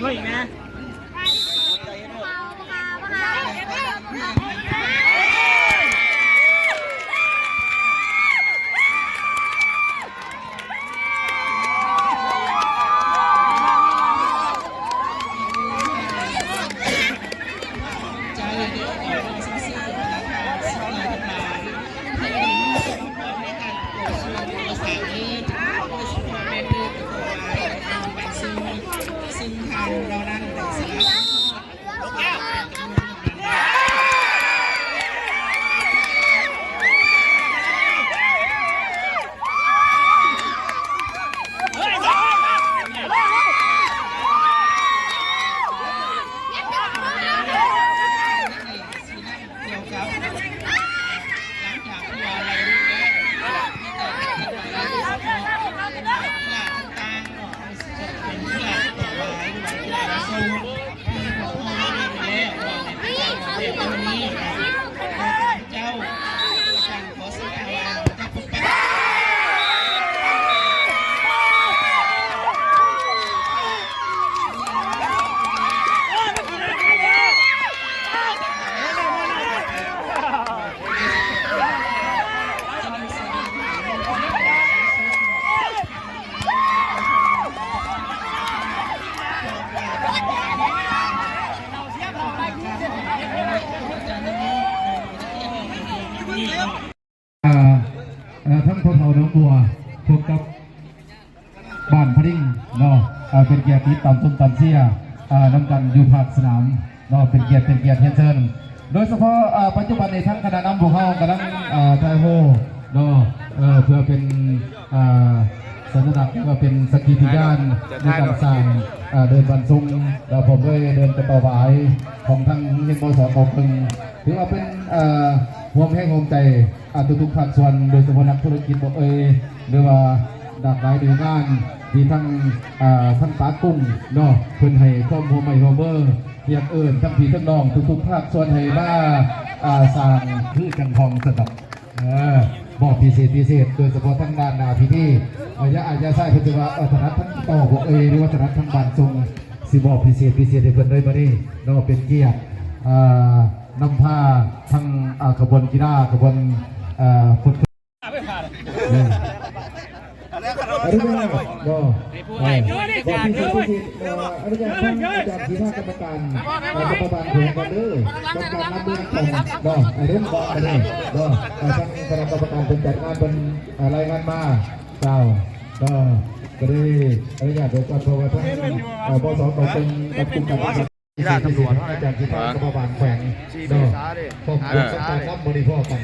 ມາອີກນະ. ອ່າ ເອີ ທັງພໍ່ເຖົ້າໜອງບົວ ພົບກັບບ້ານພະລິງເນາະ ເປັນກຽດຕິດຕາມຊົມຕາມເຊຍ ເອີ ນຳກັນຢູ່ພາກສະໜາມເນາະ ເປັນກຽດ ເປັນກຽດຮຽນເຊີນ ໂດຍສະເພາະ ເອີ ປັດຈຸບັນນີ້ທາງຄະນະນຳພວກເຮົາກຳລັງ ເອີ ຖ່າຍຮູບເນາະ ເອີ ເພື່ອເປັນ ເອີ ສັນຍະລັກ ແລະ ກໍເປັນສັກຂີພະຍານໃນການສ້າງ ເອີ ເດີ່ນບ້ານຊົງ ແລະ ພ້ອມດ້ວຍເດີ່ນກະຕໍ່ຫວາຍຂອງທາງໂຮງຮຽນ ມສ ເກົ້າເຄິ່ງ ຖືວ່າເປັນ ເອີ ຮ່ວມແຮງຮ່ວມໃຈ ອ່າ ທຸກໆພາກສ່ວນ ໂດຍສະເພາະນັກທຸລະກິດບໍ່ເອີຍ ຫຼືວ່າຫຼາກຫຼາຍໜ່ວຍງານທີ່ທັງ ອ່າ ທັງປາກຸ້ງເນາະ ເພິ່ນໃຫ້ຄວາມຮ່ວມໄມ້ຮ່ວມມື ຮຽກເອີ້ນທັງພີ່ທັງນ້ອງທຸກໆພາກສ່ວນໃຫ້ມາ ອ່າ ສ້າງຄືຈັງຫ້ອງສະດອກ ເອີ ມອບພິເສດພິເສດ ໂດຍສະເພາະທາງດ້ານໜ້າພິທີ ອາຍາ ອາຍາຊາຍເພິ່ນຈະວ່າ ເອີ ຖະໜັດທາງຕໍ່ບໍ່ເອີຍ ຫຼືວ່າຖະໜັດທາງບ້ານຊົງ ຊິມອບພິເສດພິເສດໃຫ້ເພິ່ນເລີຍມື້ນີ້ເນາະ ເປັນກຽດ ອ່າ ນຳພາທັງ ອ່າ ຂະບວນກິລາ ຂະບວນ ອ່າ ຟຸດ ເອີ ອະນຸຍາດບໍ່ ເອີ ບໍ່ມີສິດ ບໍ່ມີສິດ ເອີ ອະນຸຍາດທາງອາຈານຄະນະກຳມະການ ເອີ ກຳມະການແຂວງກ່ອນເດີ ກຳມະການນຳເມືອງກ່ອນເນາະ ອະນຸຍາດບໍ່ ເອີ ທາງຄະນະກຳມະການເພິ່ນຈັດງານເພິ່ນ ເອີ ລາຍງານມາ ເຈົ້າ ກໍ ກໍໄດ້ອະນຸຍາດໄວ້ກ່ອນ ເພາະວ່າທາງ ເອີ ມສ ກໍເປັນກັບກຸ່ມການ ທີ່ສາມ ອາຈານສິທາ ກຳມະບານແຂວງເນາະ ພ້ອມກັບການນຳມື້ນີ້ພ້ອມກັນ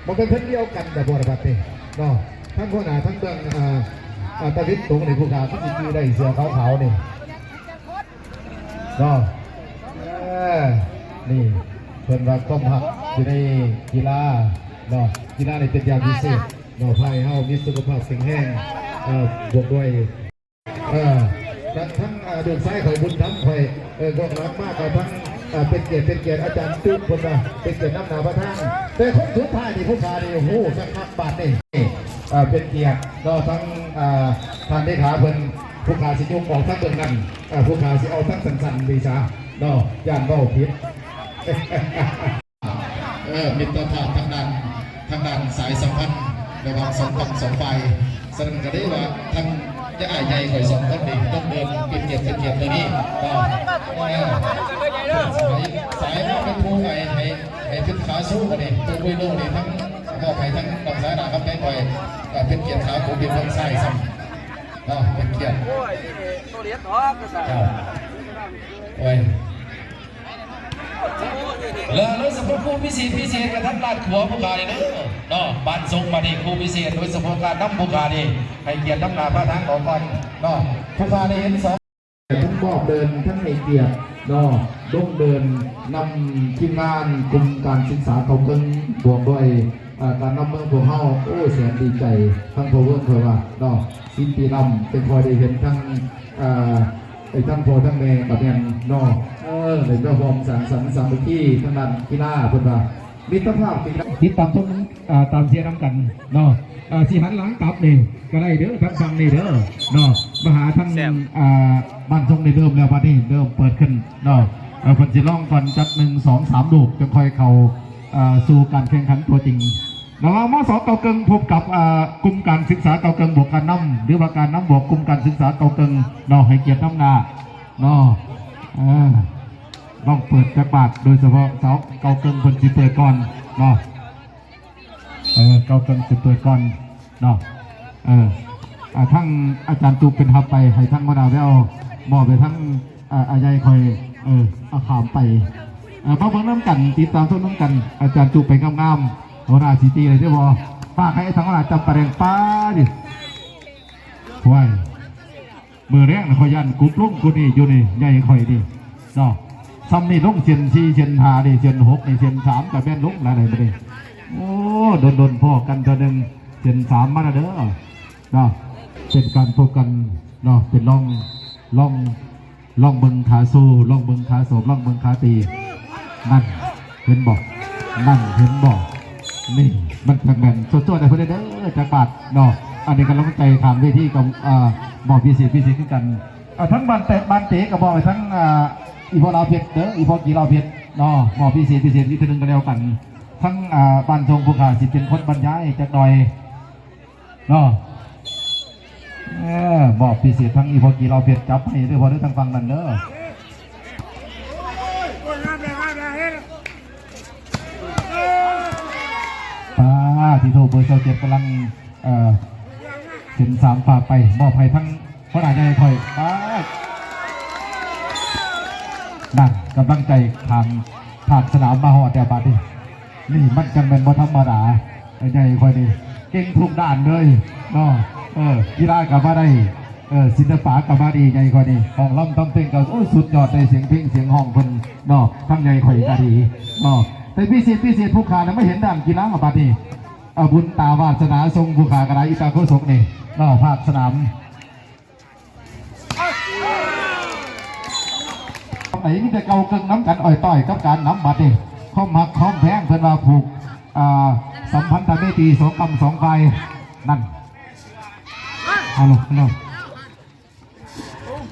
ບໍ່ແມ່ນເພິ່ນດຽວກັນດອກ ບໍ່ລະບັດນີ້ເນາະ ທັງຫົວໜ້າທັງເບື້ອງ ອ່າ ອ່າ ຕາເວັນຕົກນີ້ ຜູ້ຂ້າຄືຊິຈື່ໄດ້ ເສື້ອຂາວໆນີ້ເນາະ ເອີ ນີ້ເພິ່ນວ່າຄວາມຮັກຢູ່ໃນກິລາເນາະ ກິລານີ້ເປັນຢ່າງພິເສດເນາະ ພາໃຫ້ເຮົາມີສຸຂະພາບແຂງແຮງ ເອີ ບວກດ້ວຍ ເອີ ທັງ ເອີ ລູກຊາຍຂ້ອຍ ບຸນທຳຂ້ອຍ ເອີ ພວກຫຼັງມາກໍທັງ ເອີ ເປັນກຽດ ເປັນກຽດອາຈານຕຸກ ເພິ່ນວ່າເປັນກຽດນຳໜ້າປະທານ ແຕ່ຄົນສຸດທ້າຍນີ້ ຜູ້ຂ້ານີ້ ໂອ້ໂຫ ຄັກໆ ບາດນີ້ ເອີ ເປັນກຽດເນາະ ທັງ ເອີ ທ່ານເລຂາເພິ່ນ ຜູ້ຂ້າຊິຍົກອອກທາງເບື້ອງນັ້ນ ເອີ ຜູ້ຂ້າຊິເອົາທາງສັ້ນໆ ນີ້ຊະເນາະ ຢ້ານເວົ້າຜິດ. ເອີ ມິດຕະພາບທາງດ້ານ ທາງດ້ານສາຍສຳພັນລະຫວ່າງສອງຝັ່ງສອງຝ່າຍ. ສະນັ້ນກໍໄດ້ວ່າທັງຍາອ້າຍໃຫຍ່ຂ້ອຍສອງຄົນນີ້ຕ້ອງເດີນເປັນກຽດເປັນກຽດມື້ນີ້ເນາະ. ເອີ ສາຍ ສາຍມາເປັນຜູ້ໃຫ້ ໃຫ້ ໃຫ້ເປັນຂາສູ້ບັດນີ້ ໂຕໂກຍໂນນີ້ທັງມອບໃຫ້ທັງນ້ອງສາຍໜ້າຄຳແພງຂ້ອຍ ກໍເປັນກຽດຂາຜູ້ເປັນທາງຊ້າຍຊ້ຳເນາະ ເປັນກຽດ. ໂອ້ຍ ໂອ້ຍ ແລະ ໂດຍສະເພາະຄູ່ພິເສດ ພິເສດກັບທາງດ້ານຂວາຜູ້ຂ້ານີ້ເດີເນາະ ບ້ານຊົງ ບາດນີ້ຄູ່ພິເສດ ໂດຍສະເພາະການນຳຜູ້ຂ້ານີ້ ໃຫ້ກຽດນຳໜ້າພາທາງອອກກ່ອນເນາະ ຜູ້ຂ້າໄດ້ເຫັນສອງ ທັງມອບເດີ່ນ ທັງໃຫ້ກຽດເນາະ ລົງເດີ່ນນຳທີມງານກຸ່ມການສຶກສາເຂົ້າເຄິ່ງ ບວກດ້ວຍ ເອີ ການນຳເມືອງພວກເຮົາ ໂອ້ ແສນດີໃຈ ທັງພໍ່ເວີ້ນຂ້ອຍວ່າເນາະ ສິບປີລຳ ແຕ່ຂ້ອຍໄດ້ເຫັນທັງ ເອີ ໄອ້ທັງພໍ່ທັງແມ່ກໍແມ່ນເນາະ ເອີ ໄດ້ມາຮ່ວມສັງສັນສາມັກຄີທາງດ້ານກິລາ ເພິ່ນວ່າມິດຕະພາບ ຕິດຕາມຊົມ ເອີ ຕາມເຊຍນຳກັນເນາະ ເອີ ຊິຫັນຫຼັງກັບນີ້ກໍໄດ້ເດີ ທາງຝັ່ງນີ້ເດີເນາະ ມາຫາທາງ ແຊມ ອ່າ ບ້ານຊົງໄດ້ເລີ່ມແລ້ວ ບັດນີ້ເລີ່ມເປີດຂຶ້ນເນາະ. ເອີ ເພິ່ນຊິລອງກ່ອນຈັກໜຶ່ງ ສອງ ສາມລູກ ຈັ່ງຄ່ອຍເຂົ້າ ເອີ ສູ່ການແຂ່ງຂັນຕົວຈິງ. ລະຫວ່າງ ມສ ເກົ້າເກິ່ງ ພົບກັບ ອ່າ ກຸ່ມການສຶກສາເກົ້າເກິ່ງບວກການນຳ ຫຼືວ່າການນຳບວກກຸ່ມການສຶກສາເກົ້າເກິ່ງເນາະ. ໃຫ້ກຽດນຳໜ້າເນາະ. ເອີ ລອງເປີດຈັກບາດ ໂດຍສະເພາະສາວເກົ້າເກິ່ງເພິ່ນຊິເປີດກ່ອນເນາະ. ເອີ ເກົ້າເຄິ່ງຊິເປີດກ່ອນເນາະ. ເອີ ອ່າ ທາງອາຈານຕູບເປັນຮັບໄປ ໃຫ້ທາງຫົວໜ້າແວວມອບໃຫ້ທາງ ອ່າ ອາໃຫຍ່ຂ້ອຍ ເອີ ເອົາຂ້າມໄປ. ເອີ ມາເບິ່ງນຳກັນ ຕິດຕາມຊົມນຳກັນ. ອາຈານຕູບໄປງາມໆ ຫົວໜ້າຊິຕີໄດ້ເດີບໍ່? ຝາກໃຫ້ທາງຫົວໜ້າຈັບປາແດງປາດິ ຫ້ວຍ. ມື້ແລງນະ ຂ້ອຍຢ້ານກຸບລົງກວ່ານີ້ຢູ່ນີ້ ໃຫຍ່ຂ້ອຍນີ້ເນາະ. ຊ່ຳນີ້ລົງເສັ້ນສີ່ ເສັ້ນຫ້ານີ້ ເສັ້ນຫົກນີ້ ເສັ້ນສາມກະແມ່ນລົງລະໄດ໋ບັດນີ້. ໂອ້ ດົນໆພໍ້ກັນເທື່ອໜຶ່ງ ເສັ້ນສາມມາລະເດີເນາະ. ເປັນການພົບກັນເນາະ ເປັນລອງ ລອງ ລອງເບິ່ງຂາໂຊ ລອງເບິ່ງຂາສອບ ລອງເບິ່ງຂາຕີ. ນັ້ນ ເຫັນບໍ່? ນັ້ນ ເຫັນບໍ່? ນີ້ມັນຈັກແມ່ນ ສວດໆໃຫ້ເພິ່ນເດີ ຈັກບາດເນາະ. ອັນນີ້ກຳລັງໃຈຂ້າງເວທີກັບ ອ່າ ມອບພິເສດພິເສດຄືກັນ. ເອີ ທັງບ້ານແຕະ ບ້ານເຕະກໍມອບໃຫ້ທັງ ອ່າ ອີ່ພໍ່ລາວເພັດເດີ ອີ່ພໍ່ກີລາວເພັດເນາະ. ມອບພິເສດພິເສດອີກເທື່ອໜຶ່ງກໍແລ້ວກັນ. ທັງ ອ່າ ບ້ານຊົງຜູ້ຂ້າຊິເປັນຄົນບັນຍາຍຈັກໜ່ອຍ ເນາະ. ເອີ ມອບພິເສດທັງອີ່ພໍ່ກີລາວເພັດ ຈັບໃຫ້ເດີພໍ່ເດີ ທາງຝັ່ງນັ້ນເດີ. ປາດ ທີ່ໂທ ເບີຊາວເຈັດກຳລັງ ເອີ ເສັ້ນສາມຝາກໄປ ມອບໃຫ້ທັງຫົວໜ້າໃຫຍ່ຂ້ອຍ. ປາດ ນັ້ນ ກຳລັງໃຈຂ້າງພາກສະໜາມມາຮອດແລ້ວບາດນີ້. ນີ້ມັນຈັ່ງແມ່ນບໍ່ທຳມະດາ ໃຫຍ່ຂ້ອຍນີ້ເກັ່ງທຸກດ້ານເລີຍເນາະ. ເອີ ກິລາກໍວ່າໄດ້ ເອີ ສິລະປະກໍວ່າດີ ໃຫຍ່ຂ້ອຍນີ້ ຮ້ອງລຳທຳເພງກໍ ໂອ້ຍ ສຸດຍອດເລີຍ ສຽງເພງສຽງຮ້ອງເພິ່ນເນາະ. ທັງໃຫຍ່ຂ້ອຍກໍດີເນາະ ແຕ່ພິເສດ ພິເສດຜູ້ຂ້ານະ ມາເຫັນດ້ານກິລາບາດນີ້. ເອົາ ບຸນຕາວາດສະໜາຊົງຜູ້ຂ້າກໍໄດ້ ອີຕາໂຄສົກນີ້ເນາະ ພາກສະໜາມ ໄປມີແຕ່ເກົ່າເກິ່ງນຳກັນ ອ້ອຍຕ້ອຍກັບການນຳບັດນີ້. ຄວາມຮັກຄວາມແພງເພິ່ນວ່າຜູກ ອ່າ ສຳພັນທະເມຕີສອງກ້ຳສອງຝ່າຍນັ້ນ. ເອົາໂລດ ເອົາໂລດ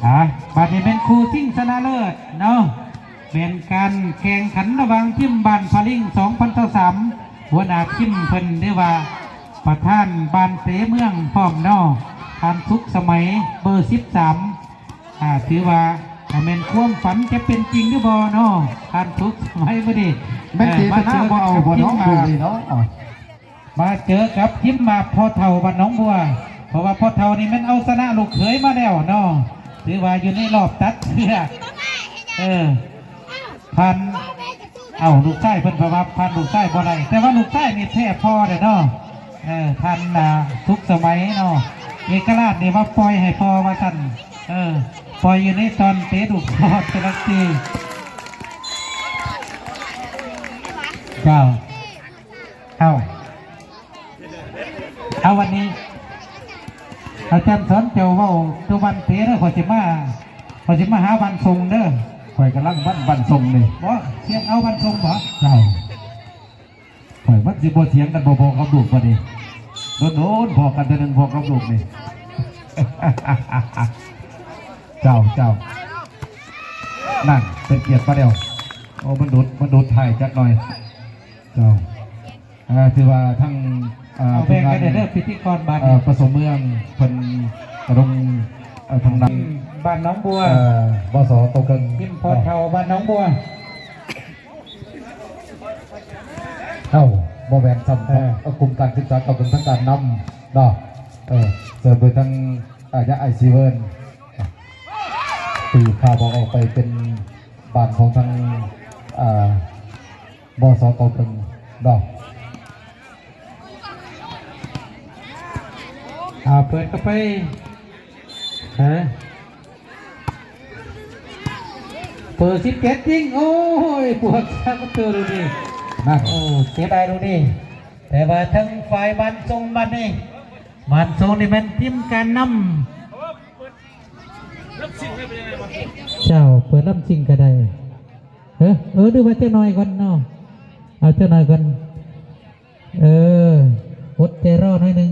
ອ່າ ບັດນີ້ແມ່ນຄູ່ຊິງຊະນະເລີດເນາະ. ແມ່ນການແຂ່ງຂັນລະຫວ່າງທີມບ້ານພະລິງ ສອງພັນຊາວສາມ ຫົວໜ້າທີມເພິ່ນ ຫຼືວ່າປະທານບ້ານເຕເມືອງພ້ອມເນາະ ທ່ານສຸກສະໄໝ ເບີສິບສາມ. ອ່າ ຖືວ່າ ອ່າ ແມ່ນຄວາມຝັນຈະເປັນຈິງຫຼືບໍ່ເນາະ ທ່ານສຸກສະໄໝ ມື້ນີ້ ແມ່ນເຈຕະນາບໍ່ເອົາບໍ່ເນາະ ເອີ ມາເຈີກັບທີມ ມາເຈີກັບທີມ ອ່າ ພໍ່ເຖົ້າບ້ານໜອງບົວ ເພາະວ່າພໍ່ເຖົ້ານີ້ແມ່ນເອົາຊະນະລູກເຂີຍມາແລ້ວເນາະ ຖືວ່າຢູ່ໃນລອບຕັດເຊືອກ ເອີ ຜ່ານ ເອົ້າ ລູກຊາຍເພິ່ນກໍວ່າຜ່ານລູກຊາຍບໍ່ໄດ້ ແຕ່ວ່າລູກຊາຍນີ້ແພ້ພໍ່ແລ້ວເນາະ. ເອີ ທ່ານ ອ່າ ສຸກສະໄໝເນາະ ເອກະລາດນີ້ວ່າປ່ອຍໃຫ້ພໍ່ວ່າຊັ້ນ ເອີ ປ່ອຍຢູ່ໃນຕອນເຕະລູກທອດເປັນລັກຕີ ເຈົ້າ ເອົາ ເອົາ ວັນນີ້ອາຈານສອນເຈົ້າເວົ້າຕົວບ້ານເຕະເດີ ຂ້ອຍຊິມາ ຂ້ອຍຊິມາຫາບ້ານຊົງເດີ ຂ້ອຍກຳລັງບ້ານ ບ້ານຊົງນີ້ ບໍ່ ສຽງເອົາບ້ານຊົງບໍ່ ເຈົ້າ ຂ້ອຍມັນຊິບໍ່ສຽງກັນພໍໆກັບລູກບັດນີ້ ໂດນໆພໍ້ກັນເທື່ອໜຶ່ງພໍ້ກັບລູກນີ້ ເຈົ້າ ເຈົ້າ ນັ້ນ ເປັນກຽດມາແລ້ວ ໂອ້ ມັນດູດ ມັນດູດທ້າຍຈັກໜ່ອຍ ເຈົ້າ ອ່າ ຖືວ່າທັງ ອ່າ ເອົາແບ່ງກັນເດີ ທີມງານ ພິທີກອນບາດ ເອີ ນີ້ ປະສົມເມືອງເພິ່ນກະລົງ ເອີ ທາງດ້ານ ບ້ານໜອງບົວ ເອີ ບສ ໂຕເກີງ ທີມພໍ່ເຖົ້າບ້ານໜອງບົວ ເອົ້າ ບໍ່ແມ່ນຊ້ຳ ເອີ ເອີ ກຸ່ມການສຶກສາເກົ່າເປັນທາງການນຳເນາະ ເອີ ເຊີນໄປທາງ ອາ ຍາອ້າຍຊີເວີນ ຕີຂ້າມອອກໄປເປັນບ້ານຂອງທາງ ອ່າ ບສ ເກົ່າເປັນເນາະ ອ່າ ເປີດເຂົ້າໄປ ຮະ ເປີດສິບເຈັດຍິງ ໂອ້ຍ ບວກສາມປະຕູລູກນີ້ ນັ້ນ ໂອ້ ເສຍດາຍລູກນີ້ ແຕ່ວ່າທາງຝ່າຍບ້ານຊົງບັດນີ້ ບ້ານຊົງນີ້ແມ່ນທີມການນຳ ເຈົ້າ ເປີດລຳຊິງກໍໄດ້ ເອີ ເອີ ຫຼືວ່າຈັກໜ້ອຍກ່ອນເນາະ ເອົາຈັກໜ້ອຍກ່ອນ ເອີ ອົດໃຈລໍໜ້ອຍໜຶ່ງ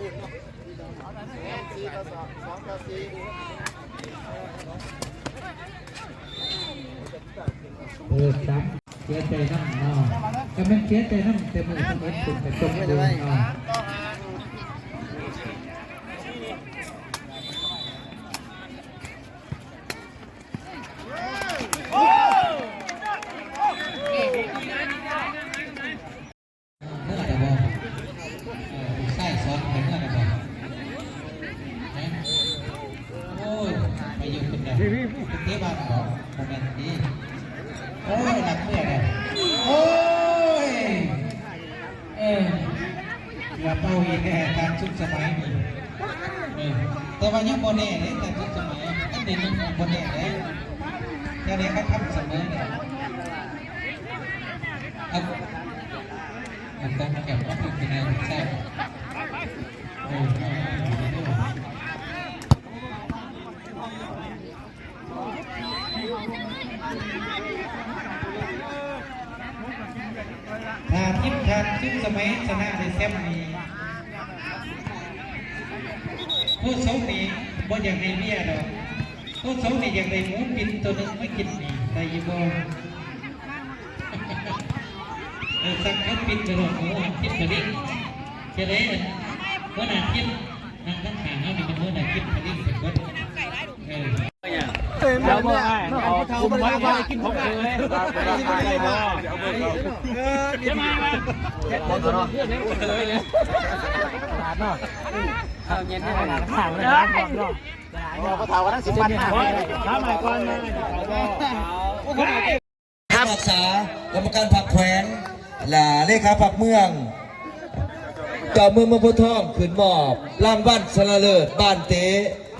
ເອີ ສາມ ເສຍໃຈນຳເນາະ ກໍແມ່ນເສຍໃຈນຳ ແຕ່ມື້ທຳອິດຂຶ້ນໄປຕົກຢູ່ເນາະ. ເມື່ອແລ້ວບໍ່? ເອີ ລູກຊາຍສອນໄປເມື່ອແລ້ວບໍ່? ຮະ? ໂອ້ຍ ໄປຢູ່ພຸ້ນແລ້ວ ໄປເຕະບານບໍ່? ບໍ່ແມ່ນຕິ? ໂອ້ຍ ລັກເມື່ອແລ້ວ ໂອ້ຍ ເອີ ເກືອບເອົາອີກແລ້ວ ທ່ານສຸກສະໄໝນີ້ ເອີ ແຕ່ວ່າຍັງບໍ່ແນ່ເດ້ ທ່ານສຸກສະໄໝ ອັນນີ້ຍັງບໍ່ແນ່ເດ້ ແຕ່ນີ້ເຂົາທຳສະເໝີແລ້ວ ເອົາ ມັນຕ້ອງແຄບເນາະ ເປັນແນວໃຊ້ ເອີ ຖ້າທີມທ່ານສຸກສະໄໝຊະນະໄດ້ແຊມນີ້ ໂຄສົກນີ້ບໍ່ຢາກໃຫ້ເມຍດອກ ໂຄສົກນີ້ຢາກໄດ້ໝູປິດໂຕໜຶ່ງມາກິນນີ້ ໄດ້ຢູ່ບໍ່? ເອີ ສັ່ງເຂົາປິດກະໂດດໝູ ກິນກະດິກ ຈະໄດ້ ຫົວໜ້າທີມ ນັ່ງທາງຂ້າງເຮົານີ້ເປັນຫົວໜ້າກິນກະດິກເປັນເບິດ ເອີ ເອີ ແມ່ນແລ້ວ ນ້ອງຜູ້ເຖົ້ ບໍ່ໄດ້ກິນຂອງເລີຍ ເອີ ເຈົ້າມາ ມາ ເຈົ້າເນາະ ເອີ ພໍ່ເຖົ້າກຳລັງຊິປັນມາ ຖາມໃໝ່ກ່ອນ ມາ ຮັກສາກຳມະການພັກແຂວງ ແລະ ເລຂາພັກເມືອງ ເຈົ້າເມືອງ ເມືອງໂພນທອງ ຂຶ້ນມອບລາງວັນຊະນະເລີດບ້ານເຕະ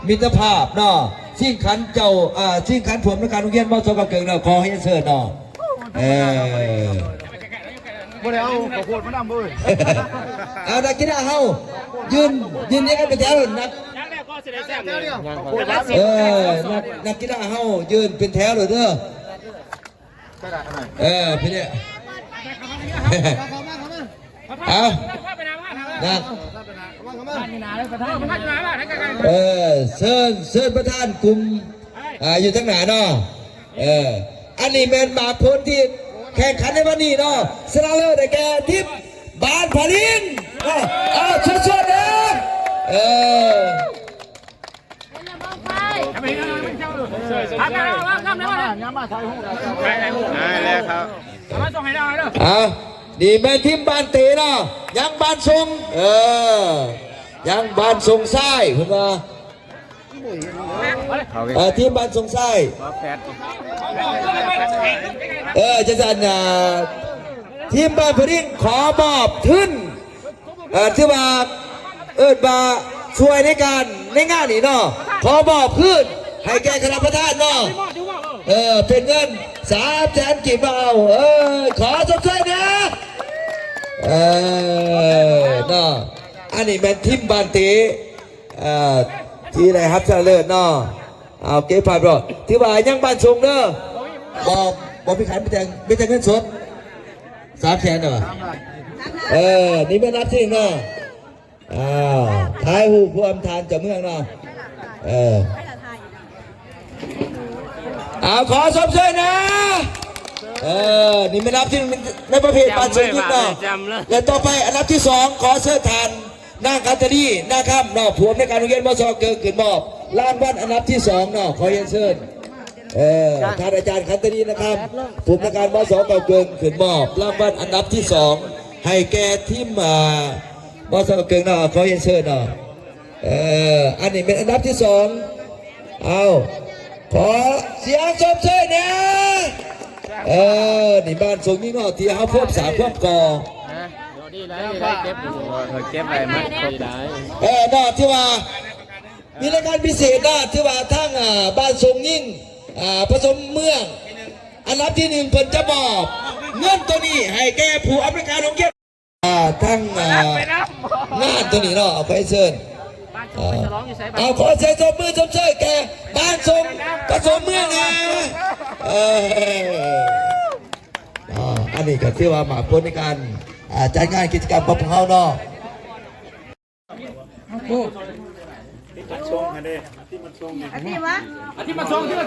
ມິດຕະພາບເນາະ ຊິງຂັນເຈົ້າ ເອີ ຊິງຂັນຜູ້ອຳນວຍການໂຮງຮຽນ ມສ ເກົ້າເກີງເນາະ ຂໍຮຽນເຊີນເນາະ ເອີ ບໍ່ໄດ້ເອົາເຂົ້າໂພດມານຳເວີຍ ເອົາ ນັກກິລາເຮົາ ຢືນ ຢືນຮຽງກັນເປັນແຖວ ນັກ ເອີ ນັກ ນັກກິລາເຮົາຢືນເປັນແຖວໂລດເດີ. ເອີ ພີ່ເດ້ ເອົາ ນະ ເອີ ເຊີນ ເຊີນປະທານກຸ່ມ ອ່າ ຢູ່ທາງໜ້າເນາະ ເອີ ອັນນີ້ແມ່ນໝາກຜົນທີ່ແຂ່ງຂັນໃນວັນນີ້ເນາະ ຊະນະເລີດໄດ້ແກ່ທີມບ້ານຜາລິງເນາະ ເອົາ ສວດໆເດີ ເອີ. ອ່າ ນີ້ແມ່ນທີມບ້ານເຕເນາະ ຍັງບ້ານຊົງ ເອີ ຍັງບ້ານຊົງຊາຍ ເພິ່ນວ່າ ເອີ ທີມບ້ານຊົງຊາຍ ເອີ ຈັ່ງຊັ້ນ ອ່າ ທີມບ້ານຜາລິງຂໍມອບທຶນ ເອີ ຖືວ່າ ເອີ້ນວ່າຊ່ວຍໃນການ ໃນງານນີ້ເນາະ ຂໍມອບຄືນໃຫ້ແກ່ຄະນະປະທານເນາະ ເອີ ເປັນເງິນສາມແສນກີບ ເອົາ ເອີ ຂໍຊົມເຊີຍແດ່ ເອີ ເນາະ ອັນນີ້ແມ່ນທີມບ້ານເຕ ເອີ ທີ່ໄດ້ຮັບຊະນະເລີດເນາະ ເອົາ ເກັບພາບເນາະ ຖືວ່າຍັງບ້ານຊົງເດີ ບໍ່ ບໍ່ມີຂັນ ມີແຕ່ ມີແຕ່ເງິນສົດ ສາມແສນເດີ ເອີ ນີ້ແມ່ນອັນດັບທີໜຶ່ງເນາະ ອ້າວ ຖ່າຍຮູບຮ່ວມທ່ານເຈົ້າເມືອງເນາະ ເອີ ອ້າວ ຂໍຊົມເຊີຍນະ ເອີ ນີ້ແມ່ນອັນດັບທີໜຶ່ງໃນປະເພດບ້ານຊົງຍິງເນາະ ແລະ ຕໍ່ໄປອັນດັບທີສອງ ຂໍເຊີນທ່ານ ນາງ ຄັນທະນີ ນາຄຳເນາະ ຜູ້ອຳນວຍການໂຮງຮຽນ ມສ ເກີງ ຂຶ້ນມອບລາງວັນອັນດັບທີສອງເນາະ ຂໍຮຽນເຊີນ ເອີ ທ່ານອາຈານ ຄັນທະນີ ນາຄຳ ຜູ້ອຳນວຍການ ມສ ເກົ້າເກີງ ຂຶ້ນມອບລາງວັນອັນດັບທີສອງໃຫ້ແກ່ທີມ ອ່າ ມສ ເກົ້າເກີງເນາະ ຂໍຮຽນເຊີນເນາະ ເອີ ອັນນີ້ແມ່ນອັນດັບທີສອງ ເອົາ ຂໍສຽງຊົມເຊີຍແດ່ ເອີ ນີ້ບ້ານຊົງຍິງເນາະ ທີ່ເຮົາພວມສາມພວມກໍ່ ເອີ ເນາະ ຖືວ່າມີລາຍການພິເສດເນາະ ຖືວ່າທາງ ອ່າ ບ້ານຊົງຍິງ ອ່າ ປະສົມເມືອງ ອັນດັບທີໜຶ່ງ ເພິ່ນຈະມອບເງິນໂຕນີ້ໃຫ້ແກ່ຜູ້ອຳນວຍການໂຮງຮຽນ ອ່າ ທັງ ອ່າ ງານໂຕນີ້ເນາະ ເອົາໄປເຊີນ ເອົາ ຂໍສຽງຕົບມືຊົມເຊີຍແກ່ບ້ານຊົງປະສົມເມືອງແດ່ ເອີ ອ່າ ອັນນີ້ກໍຖືວ່າໝາກຜົນໃນການ ອ່າ ຈັດງານກິດຈະກຳຂອງພວກເຮົາເນາະ. ໂອ້ ທີ່ມັນຊົງຫັ້ນເດ້ ທີ່ມັນຊົງນີ້ ອັນນີ້ວະ ອັນທີ່ມັນຊົງ ທີ່ມັນ